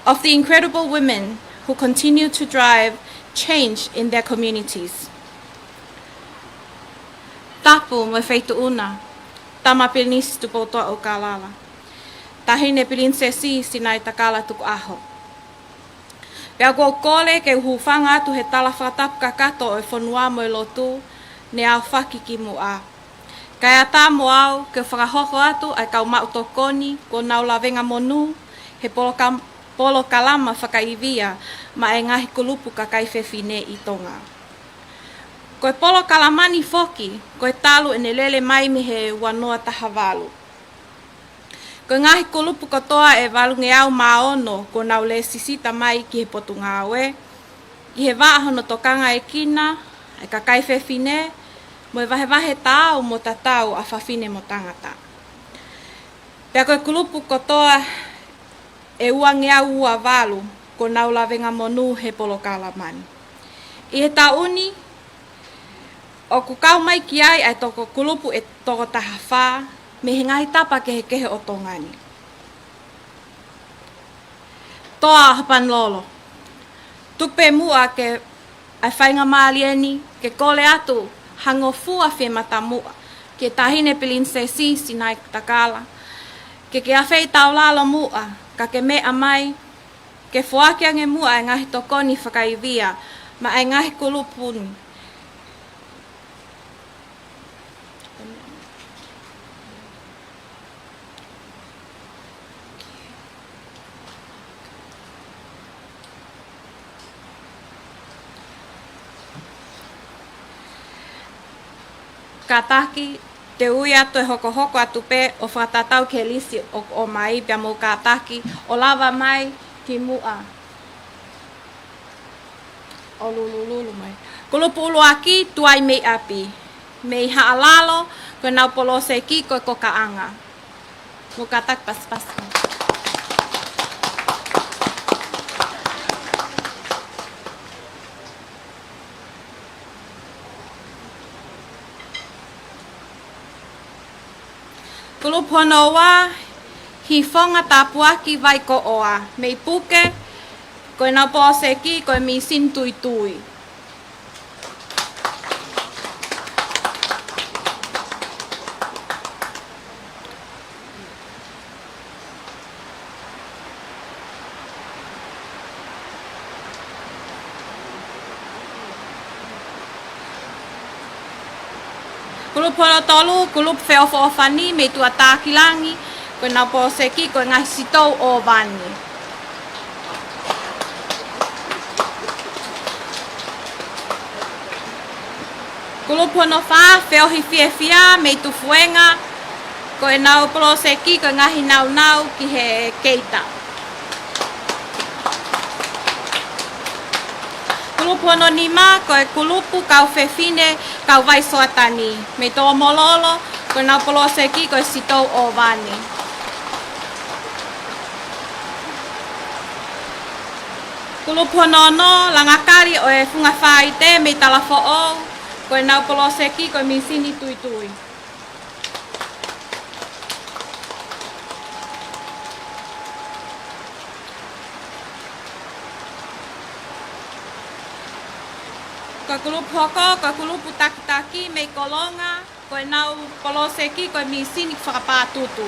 of the incredible women who continue to drive change in their communities. Tapu mo e Feituʻuna, Tama Pilinisi Tupoutoʻa ʻUlukalala, Taʻahine Pilinisesi Sinaitakala Tukuʻaho. Pea ʻoku ou kole ke u hūfanga atu he tala fakatapu kakato ʻo e fonua mo e lotu ne aofaki kimuʻa. Kae ʻatā mo au ke fakahoko atu ʻa e kau maʻu tokoni kuo nau lavengamonū he poloka-, polokalama fakaivia maʻá e ngaahi kulupu kakai fefine ʻi Tonga. Ko e polokalama ni foki, ko e talu ʻene lele mai mei he ua noa taha valu. Ko e ngaahi kulupu kotoa ʻe valungeau mā ono kuo nau lēsisita mai ki he Potungāue, ʻi he vaʻa hono tokangaekina ʻa e kakai fefine, mo e vahevahe taau mo tatau ʻa fafine mo tangata. Pea ko e kulupu kotoa ʻe uangeau ua valu kuo nau lavengamonū he polokalama ni. ʻI he taʻu ni, ʻoku kau mai ki ai ʻa e toko kulupu ʻe toko taha fā mei he ngaahi tapa kehekehe ʻo Tonga ni. Toa ʻo Hapanilolo. Tuku pē muʻa ke ʻa e faingamālie ni ke kole atu ha ngofua fiematamuʻa ki he Taʻahine Pilinisesi Sinaitakala, ke ke afeitaulalo muʻa, ka ke meʻa mai, ke foaki ange muʻa e ngaahi tokoni fakaivia maʻá e ngaahi kulupu ni. Kātaki, te u ui atu e hokohoko atu pē ʻo fakatatau ki he lisi ʻoku ʻomai, pea mou kātaki ʻo lava mai ki muʻa. ʻo lulululu mai. Kulupu ʻuluaki, Tuai Mei ʻApi. Mei Haʻalalo, ko ʻenau poloseki ko e Kokaʻanga. Mou kātaki pasipasi. Kulupu hono ua, Hifonga Tāpuaki Vaikoʻoa. Mei Puke, ko ʻenau poloseki ko e Mīsini Tuitui. Kulupu hono tolu, Kulupu Feʻofoʻofani mei Tuʻatākilangi, ko ʻenau poloseki ko e ngaahi sitou ʻōvani. Kulupu hono fā, Feohi Fiefia mei Tufuenga, ko ʻenau poloseki ko e ngaahi naunau ki he keita. Kulupu hono nima, ko e kulupu kau fefine, kau Vaisoatani. Mei Tōmololo, ko ʻenau poloseki ko e sitou ʻōvani. Kulupu hono ono, Langakali ʻo e Funga Faite mei Talafoʻou, ko ʻenau poloseki ko e Mīsini Tuitui. Ko e kulupu hoko, ko e kulupu takitaki mei Kolonga, ko ʻenau poloseki ko e Mīsini Fakapātutu.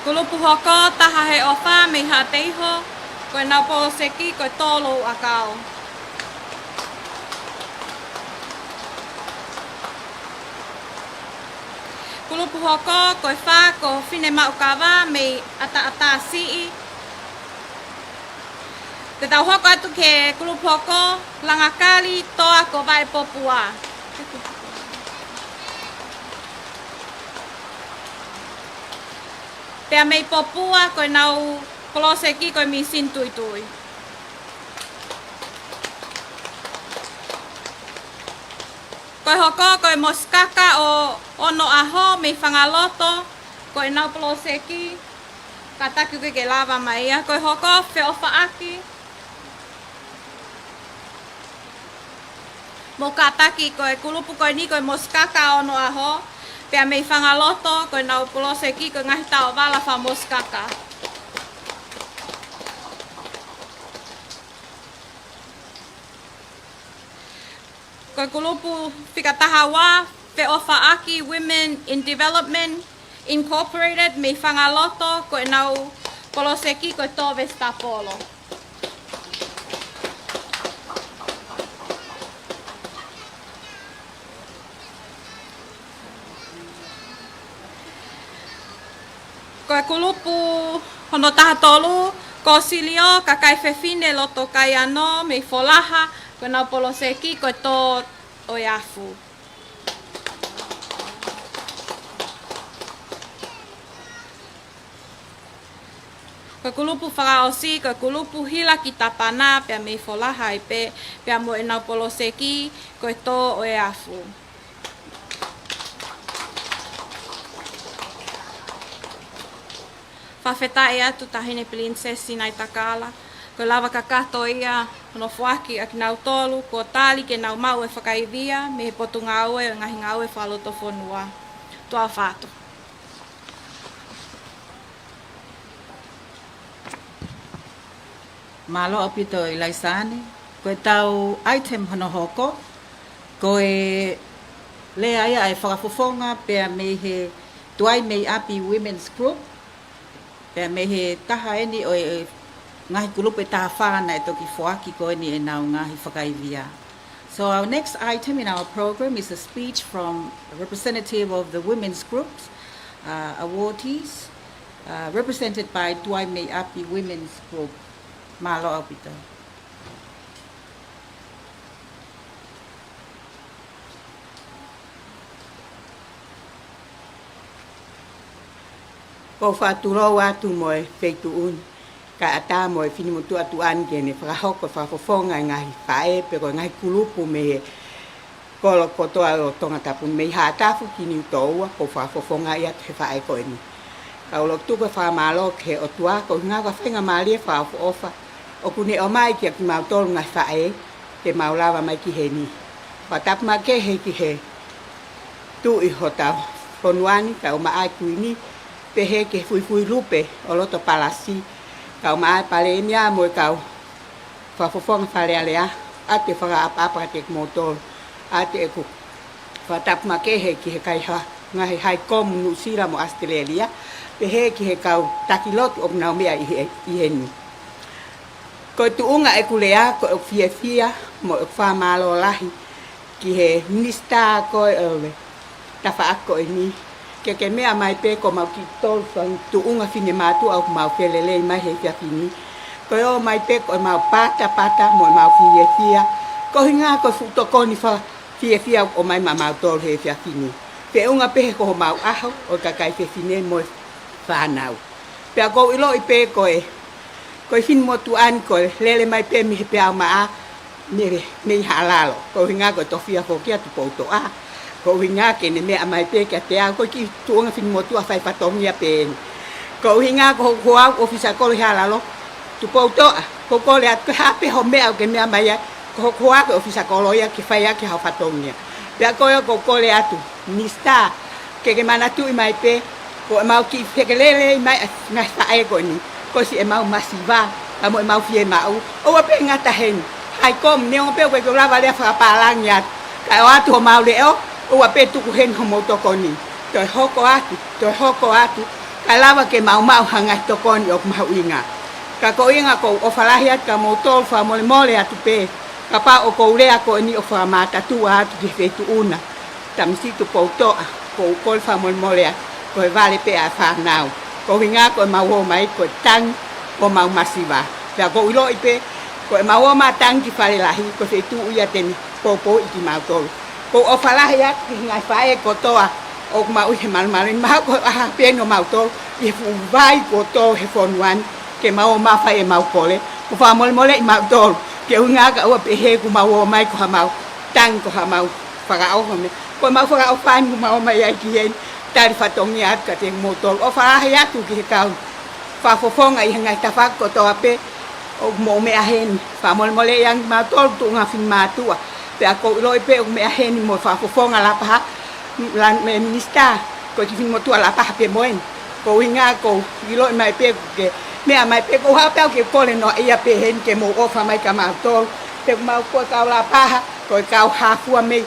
Kulupu hoko, Taha he ʻOfa mei Haʻateiho, ko ʻenau poloseki ko e Tō Louʻakau. Kulupu hoko, ko e fā, ko Fine Maʻukava mei ʻAtaʻatasiʻi. Te tau hoko atu ki he kulupu hoko, Langakali, Toa ko Vaipopua. Pea mei Popua ko ʻenau poloseki ko e Mīsini Tuitui. Ko e hoko, ko e Mosikaka ʻo Onoʻaho mei Fangaloto, ko ʻenau poloseki, kātaki ke ke lava mai ia. Ko e hoko, Feʻofaʻaki. Mou kātaki, ko e kulupu ko eni ko e Mosikaka ʻo Onoʻaho, pea mei Fangaloto, ko ʻenau poloseki ko e ngaahi taovala fakamosikaka. Ko e kulupu fika taha ua, Feʻofaʻaki Women in Development Incorporated mei Fangaloto, ko ʻenau poloseki ko e Tō Vesitapolo. Ko e kulupu hono taha tolu, Kosilio, Kakai Fefine Loto Kaiano mei Folaha, ko ʻenau poloseki ko e Tō ʻOeafu. Ko e kulupu fakaʻosi, ko e kulupu Hila ki Tapana, pea mei Folaha ai pē, pea mo ʻenau poloseki ko e Tō ʻOeafu. Fakafetaʻi atu Taʻahine Pilinisesi Sinaitakala, ko e lava kakato ia hono foaki ʻa kinautolu kuo tali ke nau maʻu e fakaivia mei he Potungāue ʻo e Ngaahi Ngāue Fakalotofonua. Tuʻa ʻofa atu. Mālō ʻaupito ʻIlaisa Ane. Ko ʻetau item hono hoko, ko e lea ia ʻa e fakafofonga pea mei he Tuai Mei ʻApi Women's Group, pea mei he taha eni ʻo e ngaahi kulupu ʻe taha fā naʻe toki foaki ko eni ʻenau ngaahi fakaivia. So our next item in our program is a speech from a representative of the women's groups, uh, awardees, uh, represented by Tuai Mei ʻApi Women's Group. Mālō ʻaupito. Ko e fakatulou atu mo e feituʻu ni, kae ʻatā mo e finemotuʻa tuʻa ni ke ne fakahoko e fakafofonga e ngaahi faʻē pe ko e ngaahi kulupu mei he kolo kotoa ʻo Tongatapu ni, mei Haʻatafu ki Niutōua, ko e fakafofonga ia ʻa e faʻē ko eni. Kau lotu ko e fakamālō ki he ʻOtua, ko e ʻuhinga ko e faingamālie fakaʻofoʻofa ʻoku ne ʻomai kia kimautolu ngaahi faʻē ke mau lava mai ki heni. Fakatapu makehe ki he tuʻi hotau fonua ni, kae ʻumaʻā e Kuini, pehē ki he fuifui lupe ʻo loto palasi, kae ʻumaʻā e Palēmia mo e kau fakafofonga Fale Alea, ʻoatu e fakaʻapaʻapa kiate kimoutolu, ʻoatu ʻeku fakatapu makehe ki he kaihaʻa ngaahi High Com Nuʻusila mo ʻAositelēlia, pehē ki he kau taki lotu ʻoku nau meʻa ʻi he, ʻi heni. Ko e tuʻunga ʻeku lea, ko ʻeku fiefia mo ʻeku fakamālō lahi ki he Minisitā ko ē ʻo e tafaʻaki ko eni, ke ke meʻa mai pē ko homau kiʻi tolu fanga tuʻunga finemātuʻa ʻoku mau felelei mai he efiafi ni. Ko e ō mai pē ko ʻemau patapata mo ʻemau fiefia, ko e ʻuhinga ko e fuʻu tokoni fakafiefia ʻoku ʻomai maʻamautolu he efiafi ni. Feʻunga pē he ko homau ʻaho ʻo e kakai fefine mo e fānau. Pea ʻoku ou ʻiloʻi pē ko e, ko e finemotuʻa ni ko e lele mai pē mei he peau maʻa, mei, mei Haʻalalo. Ko e ʻuhinga ko e tofiʻa foki ʻa Tupoutoʻa. Ko e ʻuhinga ke ne meʻa mai pē kiate au, ko e kiʻi tuʻunga finemotuʻa fai fatongia pē eni. Ko e ʻuhinga ko hoku hoa ʻoku ʻofisa kolo ʻi Haʻalalo, Tupoutoʻa, ʻoku ou kole atu ko e hā pē hoʻo meʻa ʻoku ke meʻa mai ai, ko hoku hoa ko e ʻofisa kolo ia ke fai ʻaki haʻo fatongia. Pea ko ia ʻoku ou kole atu, Minisitā, ke ke manatuʻi mai pē, ko ʻemau kiʻi fekelele mai ʻa e ngaahi faʻē ko eni, ko e siʻi ʻemau masiva, pea mo ʻemau fiemaʻu. ʻOua pē ngata heni, High Com, neongo pē ʻoku ʻikai ke u lava lea fakapālangi atu, kae ʻoatu homau leʻo, ʻoua pē tuku heni hoʻomou tokoni. Toe hoko atu, toe hoko atu, kae lava ke mau maʻu ha ngaahi tokoni ʻoku mahuʻinga. Ka ko e ʻuhinga ʻoku ou ʻofa lahi atu kia moutolu, fakamolemole atu pē kapau ʻoku ou lea ko eni ʻo fakamātatuʻa atu ki he feituʻu na. Tamasiʻi Tupoutoʻa, ʻoku ou kole fakamolemole atu, ko e vale pē ʻa e fānau. Ko e ʻuhinga ko ʻemau ō mai ko e tangi homau masiva. Pea ʻoku ou ʻiloʻi pē, ko ʻemau ō mai tangi ki Fale Lahi, ko e feituʻu ia te ne poupouʻi kimautolu. ʻOku ou ʻofa lahi atu ki he ngaahi faʻē kotoa ʻoku mau ʻi he malumalu ni, mahalo ko e ʻaho pē eni ʻo mautolu ʻi he fuʻu vai kotoa he fonua ni, ke mau ō mai fai ʻemau kole. ʻOku ou fakamolemoleʻi mautolu, ko e ʻuhinga ka ʻoua pehē kuo mau ō mai ko haʻamau tangi, ko haʻamau fakaʻofa meʻa. Ko ʻemau fakaʻofa eni kuo mau ō mai ai ki heni, tali fatongia atu kiate kimoutolu. ʻOfa lahi atu ki he kau fakafofonga ʻi he ngaahi tafaʻaki kotoa pē ʻoku mou meʻa heni. Fakamolemoleʻi ange kimautolu tuʻunga finemātuʻa. Pea ʻoku ou ʻiloʻi pē ʻoku meʻa heni mo e fakafofonga Lapaha, la, mo e Minisitā, ko e kiʻi finemotuʻa Lapaha pē mo eni. Ko e ʻuhinga ʻoku ou ʻiloʻi mai pē ʻoku ke meʻa mai pē, ʻoku ou haʻu pē au ke kole noaʻia pē heni ke mou ʻofa mai kia mautolu. Pea ko mau ko e kau Lapaha, ko e kau hā fua mei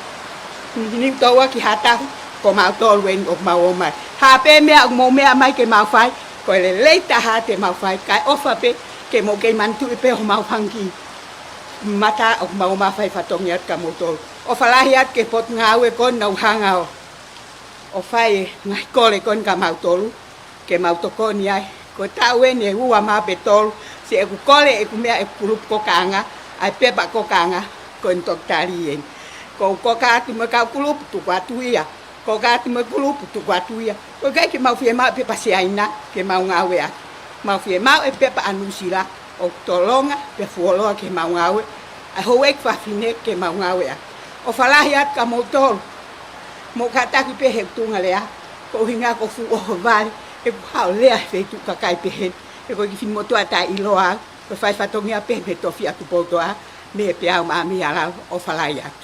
Niutōua ki Haʻatafu, ko mautolu eni ʻoku mau ō mai. Hā pē meʻa ʻoku mou meʻa mai ke mau fai, ko e lelei taha te mau fai, kae ʻofa pē ke mou kei manatuʻi pē homau fanga kiʻi mata ʻoku mau ō mai fai fatongia atu kia moutolu. ʻOfa lahi atu ki he potungāue ko eni naʻa ku hanga ʻo, ʻo fai e ngaahi kole ko eni kia mautolu, ke mau tokoni ai. Ko e taʻu eni ʻe ua mā pe tolu, siʻeku kole ʻeku meʻa ʻeku kulupu kokaʻanga, ʻa e pepa kokaʻanga, ko eni toki tali eni. ʻOku ou koka atu mo e kau kulupu tuku atu ia. Koka atu mo e kulupu tuku atu ia. ʻOku ʻikai ke mau fiemaʻu e pepa Siaina ke mau ngāueʻaki. Mau fiemaʻu e pepa ʻa Nuʻusila ʻoku tolonga pea fuoloa ke mau ngāue, ʻa e houʻeiki fafine ke mau ngāueʻaki. ʻOfa lahi atu kia moutolu. Mou kātaki pē he tuʻunga lea, ko e ʻuhinga ʻoku fuʻu ʻohovale ʻeku haʻu ʻo lea he feituʻu kakai pehē ni. He ko e kiʻi finemotuʻa taʻeʻiloa au, ko e fai fatongia pē mei he tofiʻa Tupoutoʻa, mei he peau maʻa mei Haʻalalo. ʻOfa lahi atu.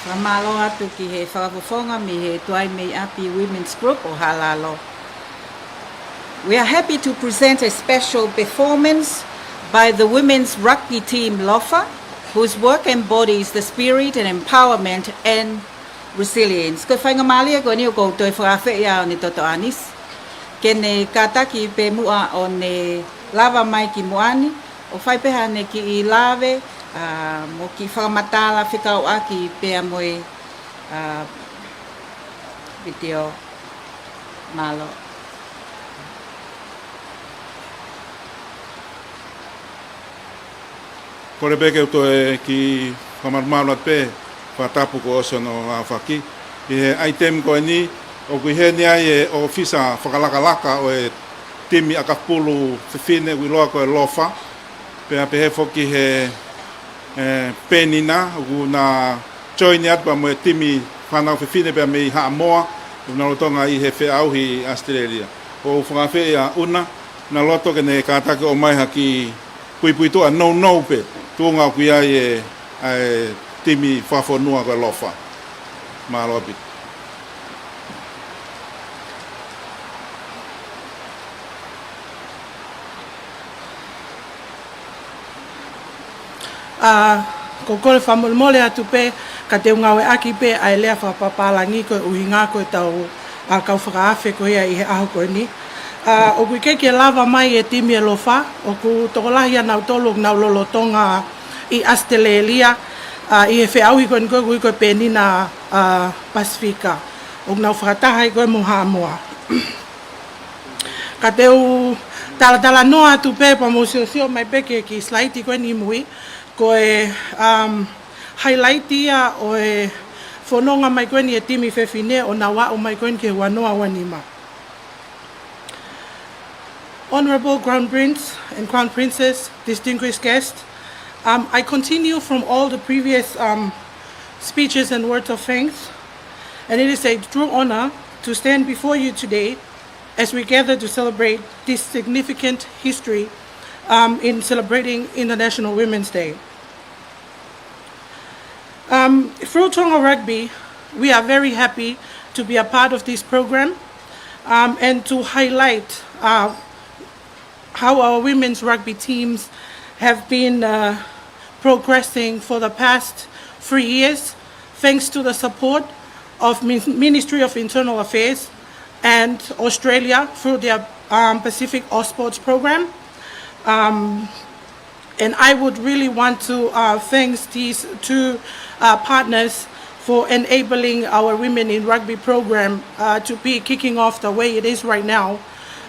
Fakamālō atu ki he fakafofonga mei he Tuaimeiʻapi Women's Group ʻo Haʻalalo. We are happy to present a special performance by the women's rugby team Lofa, whose work embodies the spirit and empowerment and resilience. Ko e faingamālie ko eni ʻoku ou toe fakaafeʻi ʻa ʻOne Toto ʻAnisi ke ne kātaki pē muʻa ʻo ne lava mai ki muʻa ni, ʻo fai pē haʻane kiʻi lave, ʻa, mo e kiʻi fakamatala fekauʻaki pea mo e, ʻa, vitiō. Mālō. Kole pē ke u toe kiʻi fakamalumalu atu pē, fakatapu kuo ʻosi hono aofaki. ʻI he ʻaitemi ko eni, ʻoku ʻi heni ai e ʻōfisa fakalakalaka ʻo e timi ʻakapulu fefine ʻoku ʻiloa ko e Lofa, pea pehē foki he, e, Penina, ʻoku na join atu pea mo e timi fānau fefine pea mei Haʻamoa, ʻoku na lolotonga ʻi he feʻauhi ʻi ʻAositelēlia. ʻOku ou fakaafeʻi ʻa ʻUna, na loto ke ne kātaki ʻo ʻomai ha kiʻi puipuituʻa nounou pē, tuʻunga ʻoku ʻi ai e, e timi fakafonua ko e Lofa. Mālō ʻaupito. ʻA, ko e kole fakamolemole atu pē, ka te u ngāueʻaki pē ʻa e lea fakapapālangi ko e ʻuhinga ko e tau, ʻa, kau fakaafe ko ia ʻi he ʻaho ko eni. ʻA, ʻoku ʻikai ke lava mai e timi e Lofa, ʻoku tokolahi ʻa nautolu ʻoku nau lolotonga ʻi ʻAositelēlia, ʻa, ʻi he feʻauhi ko eni ko e, ko e Penina, ʻa, Pasifika. ʻOku nau fakataha ai ko e mo Haʻamoa. Ka te u talatalanoa atu pē pea mou siosio mai pē ki he kiʻi slide ko eni ʻi mui, ko e, um, highlight ia ʻo e fononga mai ko eni e timi fefine ʻo nau aʻu mai ko eni ki he ua noa ua nima. Honorable Crown Prince and Crown Princess, distinguished guests, um, I continue from all the previous, um, speeches and words of thanks, and it is a true honor to stand before you today as we gather to celebrate this significant history, um, in celebrating International Women's Day. Um, through Tonga Rugby, we are very happy to be a part of this program, um, and to highlight, uh, how our women's rugby teams have been, uh, progressing for the past three years, thanks to the support of Min-, Ministry of Internal Affairs and Australia through their, um, Pacific Ausports program. Um, and I would really want to, uh, thank these two, uh, partners for enabling our Women in Rugby program, uh, to be kicking off the way it is right now,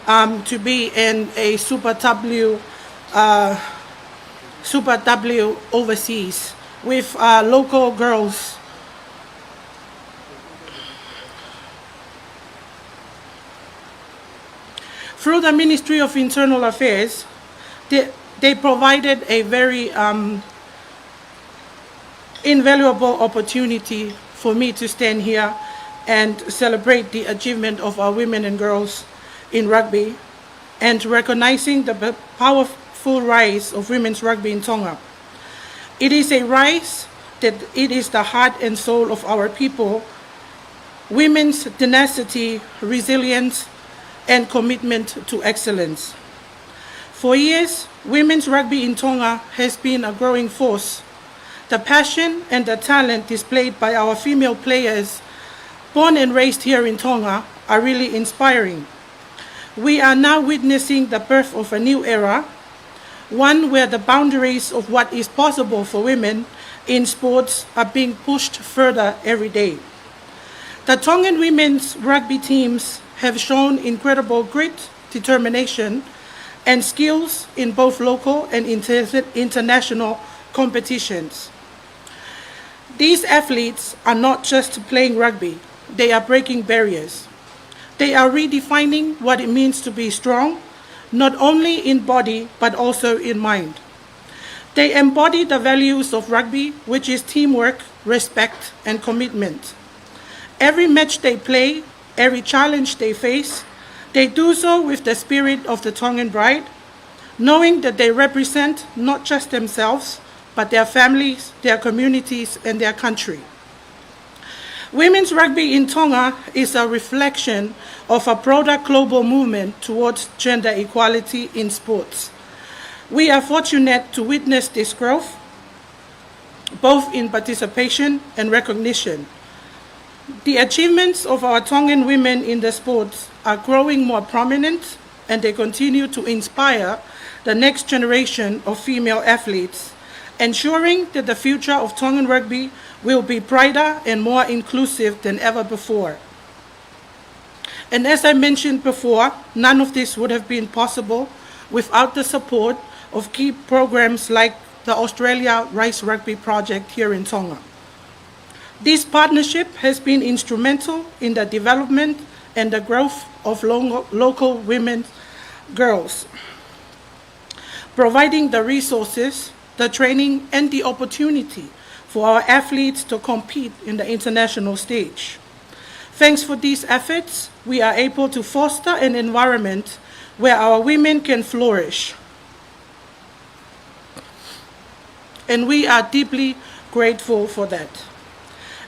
um, to be in a Super W, uh, Super W overseas with, uh, local girls. Through the Ministry of Internal Affairs, they, they provided a very, um, invaluable opportunity for me to stand here and celebrate the achievement of our women and girls in rugby and recognizing the p-, powerful rise of women's rugby in Tonga. It is a rise that it is the heart and soul of our people, women's tenacity, resilience, and commitment to excellence. For years, women's rugby in Tonga has been a growing force. The passion and the talent displayed by our female players, born and raised here in Tonga, are really inspiring. We are now witnessing the birth of a new era, one where the boundaries of what is possible for women in sports are being pushed further every day. The Tongan women's rugby teams have shown incredible grit, determination, and skills in both local and inter-, international competitions. These athletes are not just playing rugby, they are breaking barriers. They are redefining what it means to be strong, not only in body, but also in mind. They embody the values of rugby, which is teamwork, respect, and commitment. Every match they play, every challenge they face, they do so with the spirit of the Tongan pride, knowing that they represent not just themselves, but their families, their communities, and their country. Women's rugby in Tonga is a reflection of a broader global movement towards gender equality in sports. We are fortunate to witness this growth, both in participation and recognition. The achievements of our Tongan women in the sports are growing more prominent, and they continue to inspire the next generation of female athletes, ensuring that the future of Tongan rugby will be brighter and more inclusive than ever before. And as I mentioned before, none of this would have been possible without the support of key programs like the Australia Rise Rugby Project here in Tonga. This partnership has been instrumental in the development and the growth of longo-, local women girls, providing the resources, the training, and the opportunity for our athletes to compete in the international stage. Thanks for these efforts, we are able to foster an environment where our women can flourish. And we are deeply grateful for that.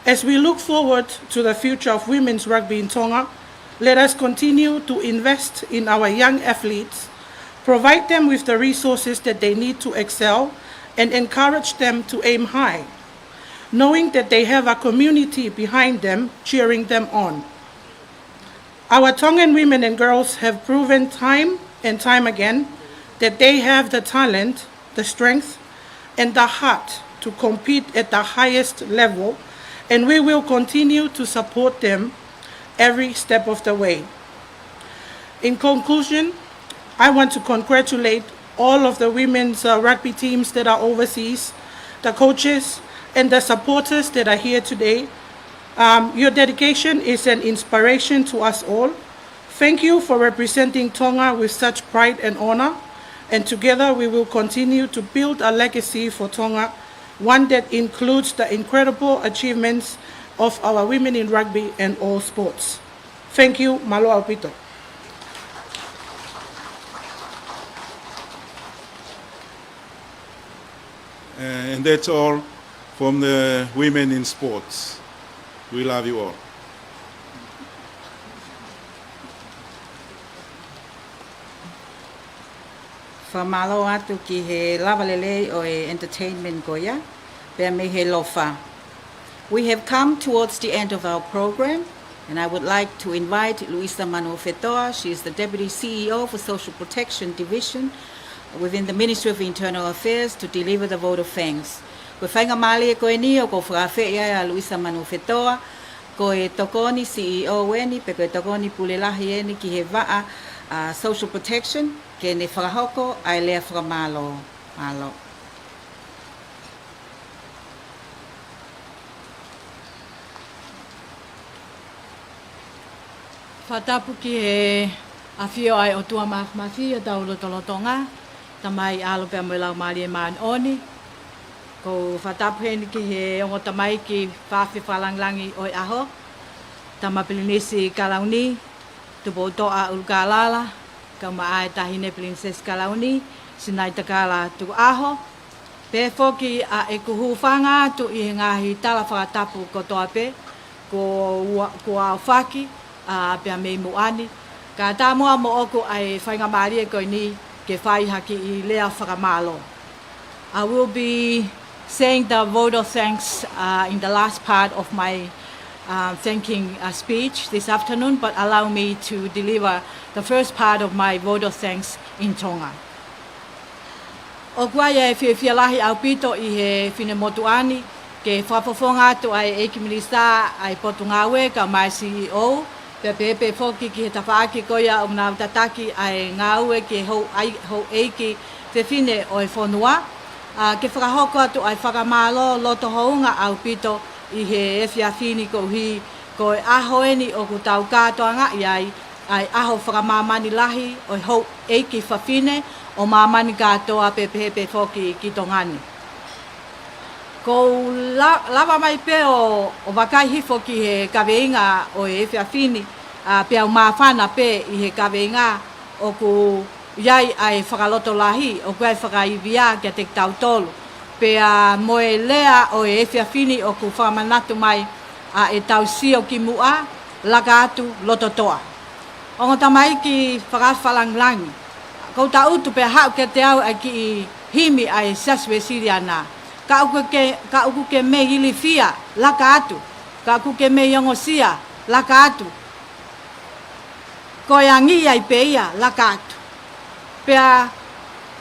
As we look forward to the future of women's rugby in Tonga, let us continue to invest in our young athletes, provide them with the resources that they need to excel, and encourage them to aim high, knowing that they have a community behind them cheering them on. Our Tongan women and girls have proven time and time again that they have the talent, the strength, and the heart to compete at the highest level, and we will continue to support them every step of the way. In conclusion, I want to congratulate all of the women's, uh, rugby teams that are overseas, the coaches, and the supporters that are here today. Um, your dedication is an inspiration to us all. Thank you for representing Tonga with such pride and honor, and together we will continue to build a legacy for Tonga, one that includes the incredible achievements of our women in rugby and all sports. Thank you, mālō ʻaupito. Uh, and that's all from the women in sports. We love you all. Fakamālō atu ki he lava lelei ʻo e entertainment ko ia, pea mei he ʻaloʻofa. We have come towards the end of our program, and I would like to invite Luisa Manuofetoa. She is the Deputy C E O for Social Protection Division within the Ministry of Internal Affairs, to deliver the vote of thanks. Ko e faingamālie ko eni ʻoku fakaafeʻi ai ʻa Luisa Manuofetoa, ko e tokoni C E O eni, pe ko e tokoni pule lahi eni ki he vaʻa, ʻa, social protection, ke ne fakahoko ʻa e lea fakamālō. Mālō. Fakatapu ki he ʻafio ʻa e ʻOtua Māfimafi ʻi hotau lotolotonga, Tamai, ʻAlo pea mo e Laumālie Māʻoniʻoni. ʻOku ou fakatapu heni ki he ongo tamaiki fakalangilangi ʻo e ʻaho, Tama Pilinisi Kalauni, Tupoutoʻa ʻUlukālala, kae ʻumaʻā e Taʻahine Pilinisesi Kalauni, Sinaitakala Tukuʻaho. Pehē foki ʻa ʻeku hūfanga atu ʻi he ngaahi tala fakatapu kotoa pē kuo ua-, kuo aofaki, ʻa, pea mei muʻa ni. Kae ʻatā muʻa moʻoku ʻa e faingamālie ko eni ke fai ha kiʻi lea fakamālō. I will be saying the vote of thanks, uh, in the last part of my, uh, thanking, uh, speech this afternoon, but allow me to deliver the first part of my vote of thanks in Tonga. ʻOku ʻi ai e fiefia lahi ʻaupito ʻi he finemotuʻa ni ke fakafofonga atu ʻa e ʻEiki Minisitā ʻa e Potungāue kae ʻumaʻā e C E O, pea pehē pē foki ki he tafaʻaki ko ia ʻoku nau tataki ʻa e ngāue ki he hou-, ʻai-, houʻeiki fefine ʻo e fonua, ʻa, ke fakahoko atu ʻa e fakamālō loto hounga ʻaupito ʻi he efiafi ni koeʻuhi ko e ʻaho eni ʻoku tau kātoangaʻi ai ʻa e ʻaho fakamāmani lahi ʻo e houʻeiki fafine ʻo māmani kātoa pea pehē pē foki ki Tonga ni. ʻOku ou la-, lava mai pē ʻo, ʻo vakai hifo ki he kaveinga ʻo e efiafi ni, ʻa, pea u māfana pē ʻi he kaveinga ʻoku ʻi ai ʻa e fakalotolahi, ʻoku ʻi ai e fakaivia kiate kitautolu. Pea mo e lea ʻo e efiafi ni ʻoku fakamanatu mai ʻa e tau sio ki muʻa, laka atu lototoʻa. Ongo tamaiki fakalangilangi, ʻoku ou tangutu pea haʻu kiate au ʻa e kiʻi himi ʻa e Siasi Uēsiliana. Ka ʻoku ke, ka ʻoku ke mei ilifia, laka atu. Ka ʻoku ke mei ongosia, laka atu. Ko e angi ai pē ia, laka atu. Pea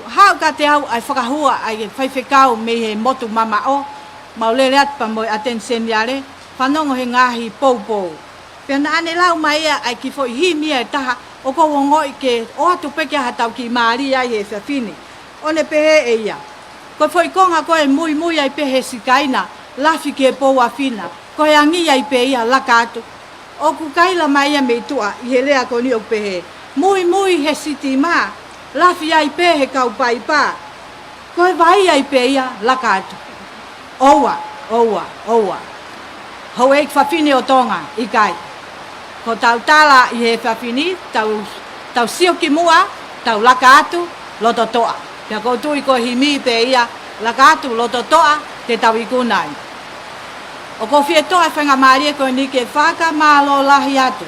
haʻu kiate au ʻa e fakahua ʻa e faifekau mei he motu mamaʻo, mau lele atu pea mo e ʻAteni Seniale, fanongo he ngaahi poupou. Pea naʻa ne lau mai ia ʻa e kiʻi foʻi himi ia ʻe taha, ʻoku ou ongoʻi ke ʻoatu pē ke ʻi ai ha tau kiʻi mālie ai he efiafi ni. ʻO ne pehē ʻe ia, ko e foʻi konga ko ē ʻe muimui ai pē he sikaina, lafi ki he pou ʻa Fina. Ko e angi ai pē ia laka atu. ʻOku kaila mai ia mei tuʻa ʻi he lea ko eni ʻoku pehē, muimui he sitima, lafi ai pē he kau paipa. Ko e vai ai pē ia laka atu. ʻOua, ʻoua, ʻoua. Houʻeiki fafine ʻo Tonga, ʻikai. Ko ʻetau tala ʻi he efiafi ni, tau, tau sio ki muʻa, tau laka atu, loto toʻa. Pea ʻoku ou tui ko e himi pē ia, laka atu, loto toʻa, te tau ikuna ai. ʻOku ou fie toʻo e faingamālie ko eni ke fakamālō lahi atu.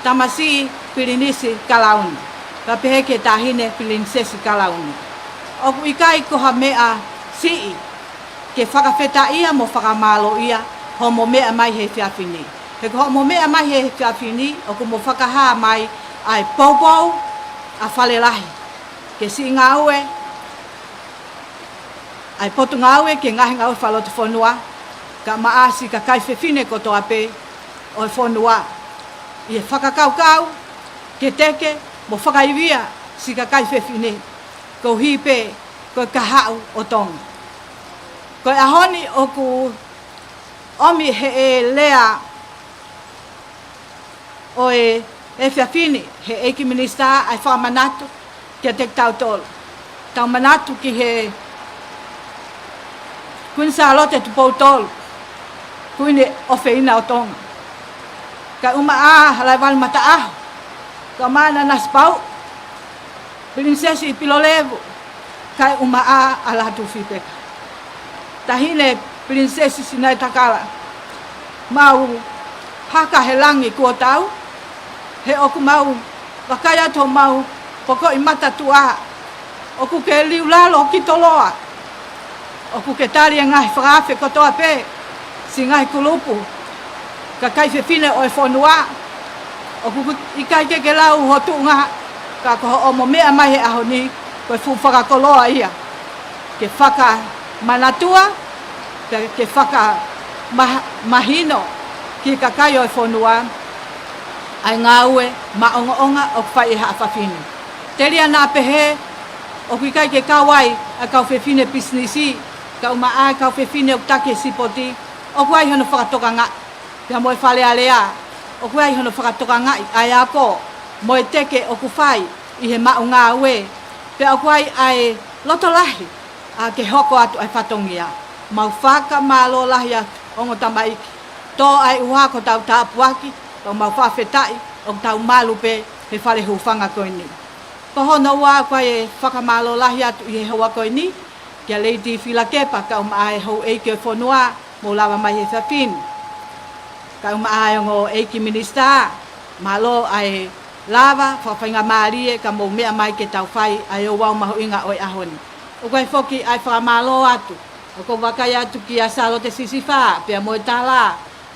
Tamasiʻi Pilinisi Kalauni. Pea pehē ki he Taʻahine Pilinisesi Kalauni. ʻOku ʻikai ko ha meʻa siʻi ke fakafetaʻia mo fakamālōʻia hoʻomo meʻa mai he efiafi ni. He ko hoʻomo meʻa mai he efiafi ni, ʻoku mo fakahā mai ʻa e poupou ʻa Fale Lahi. Ke siʻi ngāue, ʻa e potungāue ki he ngaahi ngāue fakalotofonua, kae ʻumaʻā siʻi kakai fefine kotoa pē ʻo e fonua. ʻI he fakakaukau, ke teke, mo fakaivia siʻi kakai fefine, koeʻuhi pē ko e kahaʻu ʻo Tonga. Ko e ʻaho ni ʻoku ʻomi ʻe he lea ʻo e efiafi ni, he ʻEiki Minisitā ʻa e fakamanatu kiate kitautolu. Tau manatu ki he Kuini Sālote Tupou Tolu, Kuini ʻofeina ʻo Tonga. Kae ʻumaʻā ʻa Halaevalu Mataʻaho, kae ʻumaʻā Nanasipauʻu, Pilinisesi Pilolevu, kae ʻumaʻā ʻa Lātūfipeka. Taʻahine Pilinisesi Sinaitakala, mau haka he langi kuo tau, he ʻoku mau vakai atu homau pokoʻi matatuʻa, ʻoku ke liu lalo ki toloa. ʻOku ke tali e ngaahi fakaafe kotoa pē, siʻi ngaahi kulupu kakai fefine ʻo e fonua. ʻOku ʻikai ke ke lau ho tuʻunga, ka ko hoʻomo meʻa mai he ʻaho ni, ko e fuʻu fakakoloa ia ke fakamanatua, ke, ke fakamah-, mahino ki he kakai ʻo e fonua ʻa e ngāue maʻongoʻonga ʻoku fai ʻe haʻa fafine. Telia naʻa pehē, ʻoku ʻikai ke kau ai ʻa e kau fefine pisinisi, kae ʻumaʻā e kau fefine ʻoku taki e sipoti, ʻoku ʻi ai hono fakatokangaʻi. Pea mo e Fale Alea, ʻoku ʻi ai hono fakatokangaʻi ʻa e ako mo e teke ʻoku fai ʻi he maʻu ngāue. Pea ʻoku ʻi ai ʻa e loto lahi ʻa ke hoko atu ʻa e fatongia. Mau fakamālō lahi atu, ongo tamaiki. Tō ʻa e ʻuha ko hotau tāpuaki, pea mau fakafetaʻi ʻoku tau malu pē he fale hūfanga ko eni. Ko hono ua, ʻoku ʻi ai e fakamālō lahi atu ʻi he houa ko eni kia Lady Filakepa kae ʻumaʻā e houʻeiki ʻo e fonua, mou lava mai he efiafi ni. Kae ʻumaʻā e ongo ʻEiki Minisitā, mālō ʻa e lava fakafaingamālie ka mou meʻa mai ke tau fai ʻa e ouau mahuʻinga ʻo e ʻaho ni. ʻOku ʻi ai foki ʻa e fakamālō atu, ʻoku ou vakai atu kia Sālote Sisifā, pea mo e tala,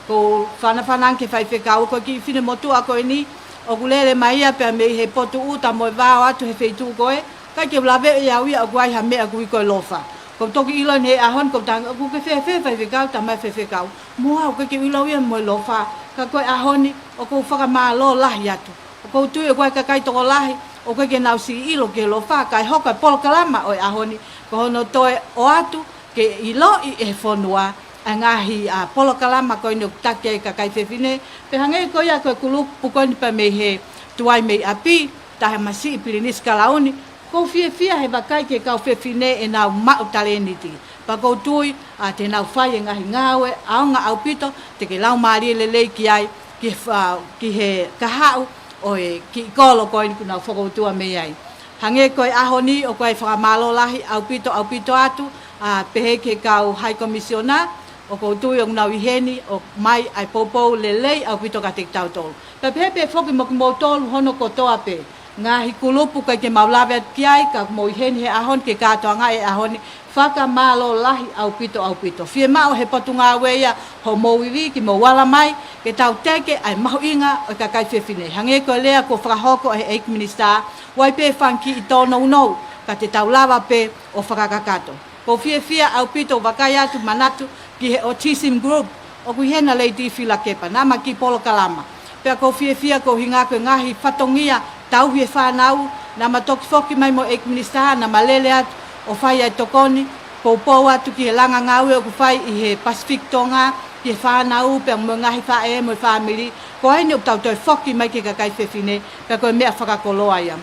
ʻoku ou fanafana ange ki he faifekau, ko e kiʻi finemotuʻa ko eni, ʻoku lele mai ia pea mei he potu ʻuta mo e vao atu he feituʻu ko ē, ʻikai ke u laveʻi au ia ʻoku ʻi ai ha meʻa ʻoku ui ko e lofa. ʻOku ou toki ʻilo eni he ʻaho ni, ʻoku ou talaange, ʻoku ke fēfē faifekau, tamai faifekau? Mo au, ʻikai ke u ʻilo au ia mo e lofa. Ka ko e ʻaho ni, ʻoku ou fakamālō lahi atu. ʻOku ou tui ʻoku ʻi ai e kakai tokolahi ʻoku ʻikai ke nau siʻi ʻilo ki he lofa, kae hoko e polokalama ʻo e ʻaho ni ko hono toe ʻoatu ke ʻiloʻi ʻe he fonua ʻa e ngaahi, ʻa, polokalama ko eni ʻoku taki ai e kakai fefine, pea hangē ko ia ko e kulupu ko eni pea mei he Tuai mei ʻapi, Tamasiʻi Pilinisi Kalauni, ʻoku ou fiefia he vakai ki he kau fefine ʻenau maʻu talēniti. Pea ʻoku ou tui, ʻa, te nau fai e ngaahi ngāue ʻaonga ʻaupito, te ke laumālie lelei ki ai, ki he fa-, ki he kahaʻu ʻo e kiʻi kolo ko eni kuo nau fokoutua mei ai. Hangē ko e ʻaho ni, ʻoku ʻi ai e fakamālō lahi ʻaupito, ʻaupito atu, ʻa, pehē ki he kau High Commissioner, ʻoku ou tui ʻoku nau ʻi heni ʻo ʻomai ʻa e poupou lelei ʻaupito kiate kitautolu. Pea pehē pē foki mo kimoutolu hono kotoa pē. Ngaahi kulupu ʻikai ke mau lave atu ki ai, ka mou ʻi heni he ʻaho ni ke kātoangaʻi e ʻaho ni, fakamālō lahi ʻaupito, ʻaupito. Fiemaʻu ʻe he Potungāue ia hoʻomou ivi ke mou ala mai, ke tau teke ʻa e mahuʻinga ʻo e kakai fefine. Hangē ko e lea kuo fakahoko ʻe he ʻEiki Minisitā, ʻoku ʻi ai pē fanga kiʻi tōnounou, ka te tau lava pē ʻo fakakakato. ʻOku ou fiefia ʻaupito, vakai atu, manatu ki he Autism Group, ʻoku ʻi hena Lady Filakepa, naʻa ma kiʻi polokalama. Pea ʻoku ou fiefia koeʻuhinga ko e ngaahi fatongia tauhi e fānau, naʻa ma toki foki mai mo e ʻEiki Minisitā, naʻa ma lele atu ʻo fai ʻa e tokoni, poupou atu ki he langa ngāue ʻoku fai ʻi he Pacific Tonga, ki he fānau pea mo e ngaahi faʻē mo e fāmili, ko eni ʻoku tau toe foki mai ki he kakai fefine, pea ko e meʻa fakakoloa ia.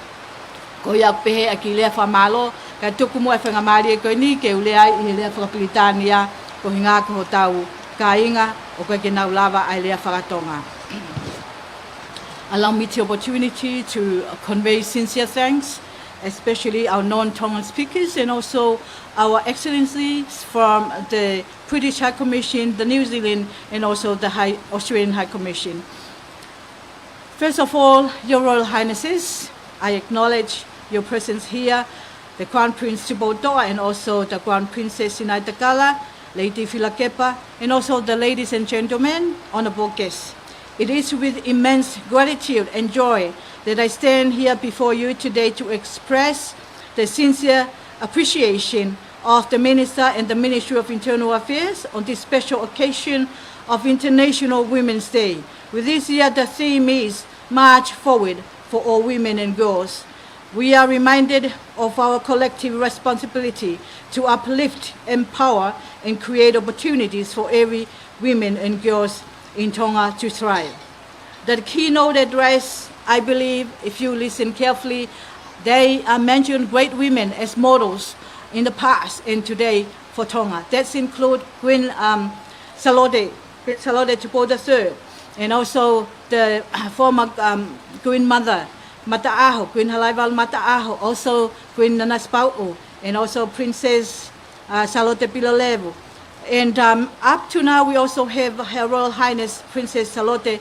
Ko ia ʻoku pehē ʻaki e lea fakamālō, kae tuku muʻa e faingamālie ko eni ke u lea ai ʻi he lea fakapilitānia, ko e ʻuhinga ko hotau kāinga ʻoku ʻikai ke nau lava ʻa e lea fakatonga. Allow me the opportunity to convey sincere thanks, especially our non-Tongan speakers and also our excellencies from the British High Commission, the New Zealand, and also the High, Australian High Commission. First of all, Your Royal Highnesses, I acknowledge your presence here, the Crown Prince Tupoutoʻa and also the Crown Princess Sinaitakala, Lady Filakepa, and also the ladies and gentlemen, honorable guests. It is with immense gratitude and joy that I stand here before you today to express the sincere appreciation of the Minister and the Ministry of Internal Affairs on this special occasion of International Women's Day. With this year, the theme is March Forward for All Women and Girls. We are reminded of our collective responsibility to uplift, empower, and create opportunities for every women and girls in Tonga to thrive. The keynote address, I believe, if you listen carefully, they, uh, mentioned great women as models in the past and today for Tonga. That's include Queen, um, Salote, Queen Salote Tupou the third, and also the, uh, former, um, Queen Mother Mataʻaho, Queen Halaivalu Mataʻaho, also Queen Nanasipauʻu, and also Princess, uh, Salote Pilolevu. And, um, up to now, we also have Her Royal Highness Princess Salote,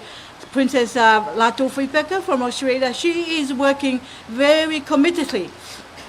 Princess, uh, Lātūfuipeka from Australia. She is working very committedly,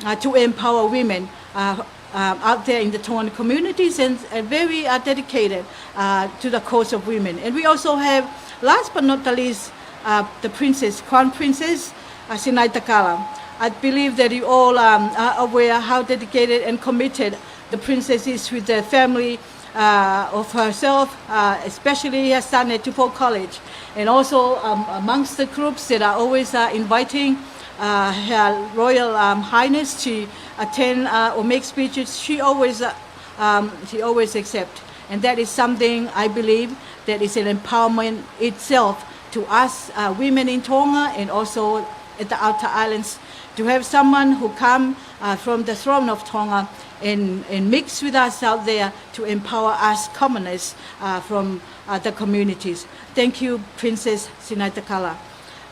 uh, to empower women, uh, uh, out there in the Tongan communities and, and very, uh, dedicated, uh, to the cause of women. And we also have, last but not the least, uh, the Princess, Crown Princess, uh, Sinaitakala. I believe that you all, um, are aware how dedicated and committed the Princess is with the family, uh, of herself, uh, especially her son at Tupou College. And also, um, amongst the groups that are always, uh, inviting, uh, Her Royal, um, Highness to attend, uh, or make speeches, she always, uh, um, she always accept. And that is something I believe that is an empowerment itself to us, uh, women in Tonga and also at the outer islands, to have someone who come, uh, from the throne of Tonga and, and mix with us out there to empower us commoners, uh, from, uh, the communities. Thank you, Princess Sinaitakala.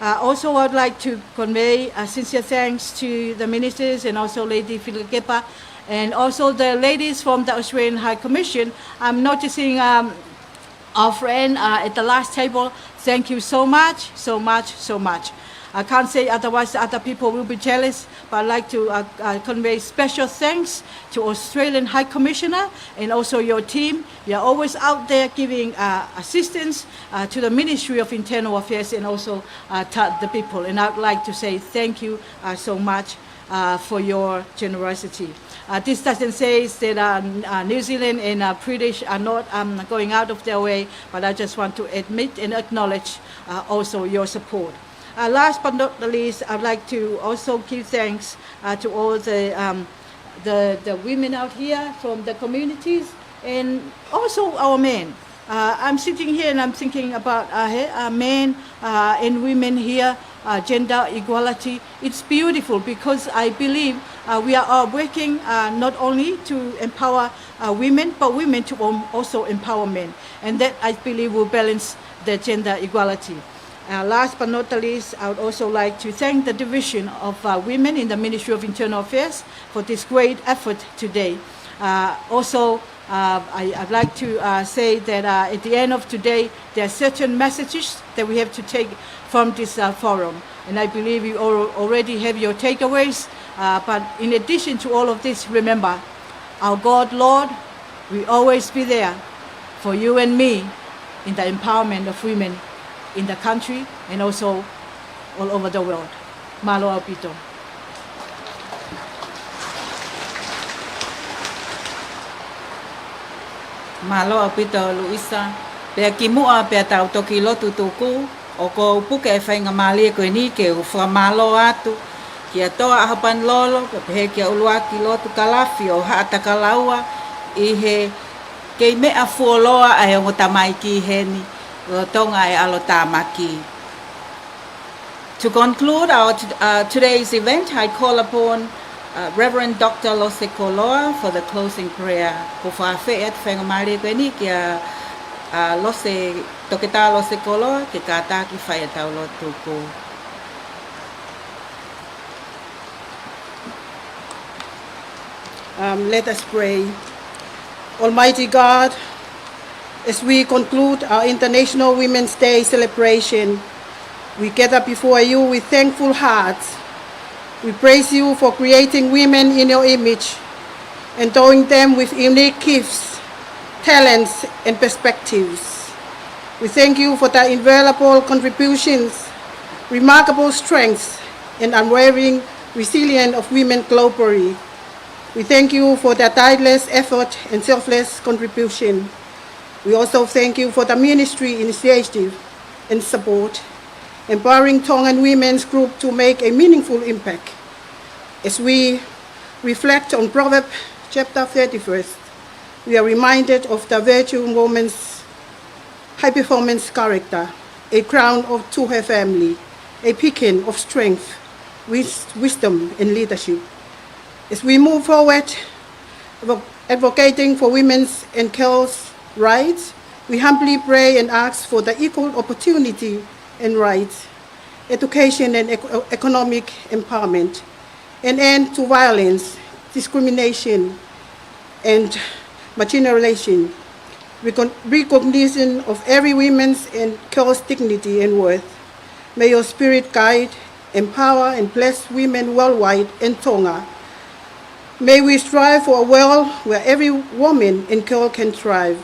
Uh, also, I'd like to convey, uh, sincere thanks to the ministers and also Lady Filakepa and also the ladies from the Australian High Commission. I'm noticing, um, our friend, uh, at the last table, thank you so much, so much, so much. I can't say otherwise, other people will be jealous, but I'd like to, uh, uh, convey special thanks to Australian High Commissioner and also your team. You're always out there giving, uh, assistance, uh, to the Ministry of Internal Affairs and also, uh, to the people. And I'd like to say thank you, uh, so much, uh, for your generosity. Uh, this doesn't say that, uh, N-, uh, New Zealand and, uh, British are not, um, going out of their way, but I just want to admit and acknowledge, uh, also your support. Uh, last but not the least, I'd like to also give thanks, uh, to all the, um, the, the women out here from the communities and also our men. Uh, I'm sitting here and I'm thinking about, uh, he-, uh, men, uh, and women here, uh, gender equality. It's beautiful because I believe, uh, we are, uh, working, uh, not only to empower, uh, women, but women to, um, also empower men. And that, I believe, will balance the gender equality. Uh, last but not the least, I would also like to thank the Division of, uh, Women in the Ministry of Internal Affairs for this great effort today. Uh, also, uh, I, I'd like to, uh, say that, uh, at the end of today, there are certain messages that we have to take from this, uh, forum. And I believe you all already have your takeaways. Uh, but in addition to all of this, remember, our God, Lord, will always be there for you and me in the empowerment of women in the country and also all over the world. Mālō ʻaupito. Mālō ʻaupito Luisa. Pea kimuʻa pea tau toki lotu tuku, ʻoku ou puke e faingamālie ko eni ke u fakamālō atu kia Toa ʻAhopanilolo, pea pehē kia ʻUluaki Lotu Kalafi ʻo Haʻatakalaua ʻi he Kei meʻa fuoloa ʻa e ongo tamaiki heni, lolotonga e ʻalotāmaki. To conclude our t-, uh, today's event, I call upon, uh, Reverend Doctor Lose Koloa for the closing prayer. Ko e fakaafeʻi atu faingamālie ko eni kia, uh, Lose, Toketā Lose Koloa, ke kātaki fai ʻetau lotu tuku. Um, let us pray. Almighty God, as we conclude our International Women's Day celebration, we gather before you with thankful hearts. We praise you for creating women in your image, endowing them with unique gifts, talents, and perspectives. We thank you for their invaluable contributions, remarkable strengths, and unwavering resilience of women globally. We thank you for their tireless effort and selfless contribution. We also thank you for the ministry initiative and support, empowering Tongan women's group to make a meaningful impact. As we reflect on Proverbs chapter thirty-first, we are reminded of the virtue woman's high performance character, a crown of, to her family, a beacon of strength, wis-, wisdom, and leadership. As we move forward, advo-, advocating for women's and girls' rights, we humbly pray and ask for the equal opportunity and rights, education and ec-, economic empowerment, an end to violence, discrimination, and marginalization, recon-, recognition of every woman's and girl's dignity and worth. May your spirit guide, empower, and bless women worldwide and Tonga. May we strive for a world where every woman and girl can thrive.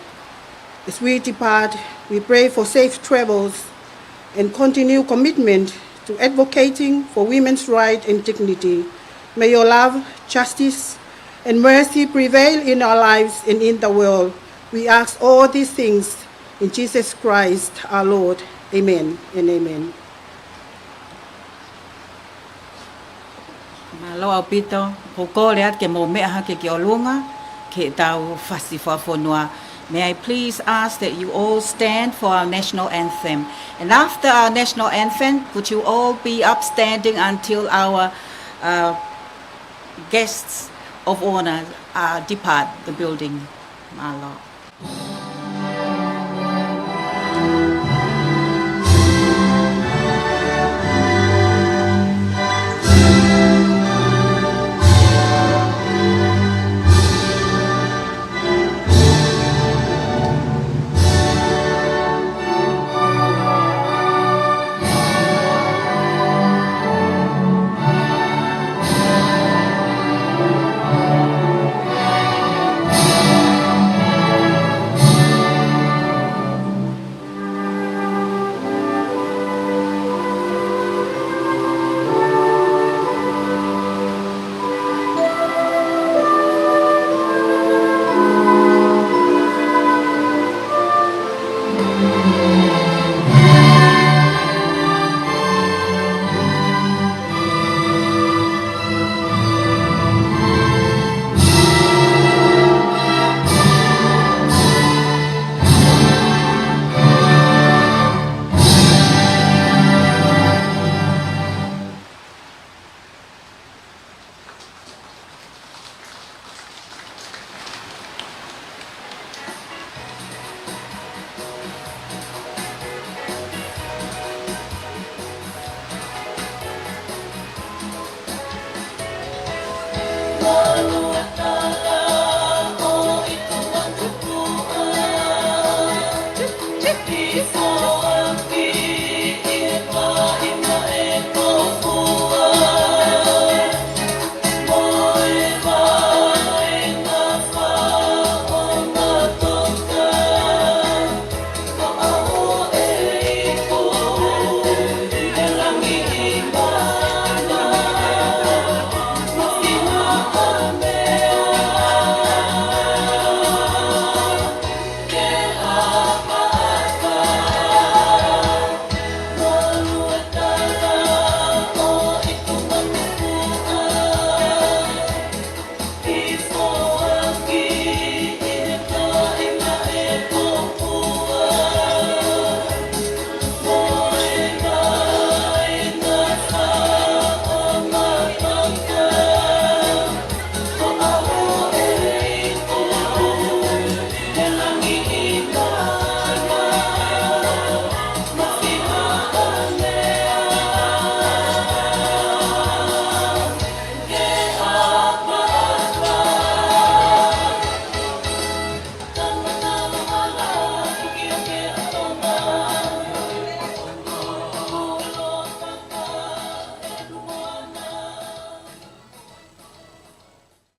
As we depart, we pray for safe travels and continue commitment to advocating for women's rights and dignity. May your love, justice, and mercy prevail in our lives and in the world. We ask all these things in Jesus Christ our Lord. Amen and amen. Mālō ʻaupito, ʻoku ou kole atu ke mou meʻa hake ki ʻolunga, ke tau fasi fakafonua. May I please ask that you all stand for our national anthem. And after our national anthem, would you all be upstanding until our, uh, guests of honor, uh, depart the building? Mālō.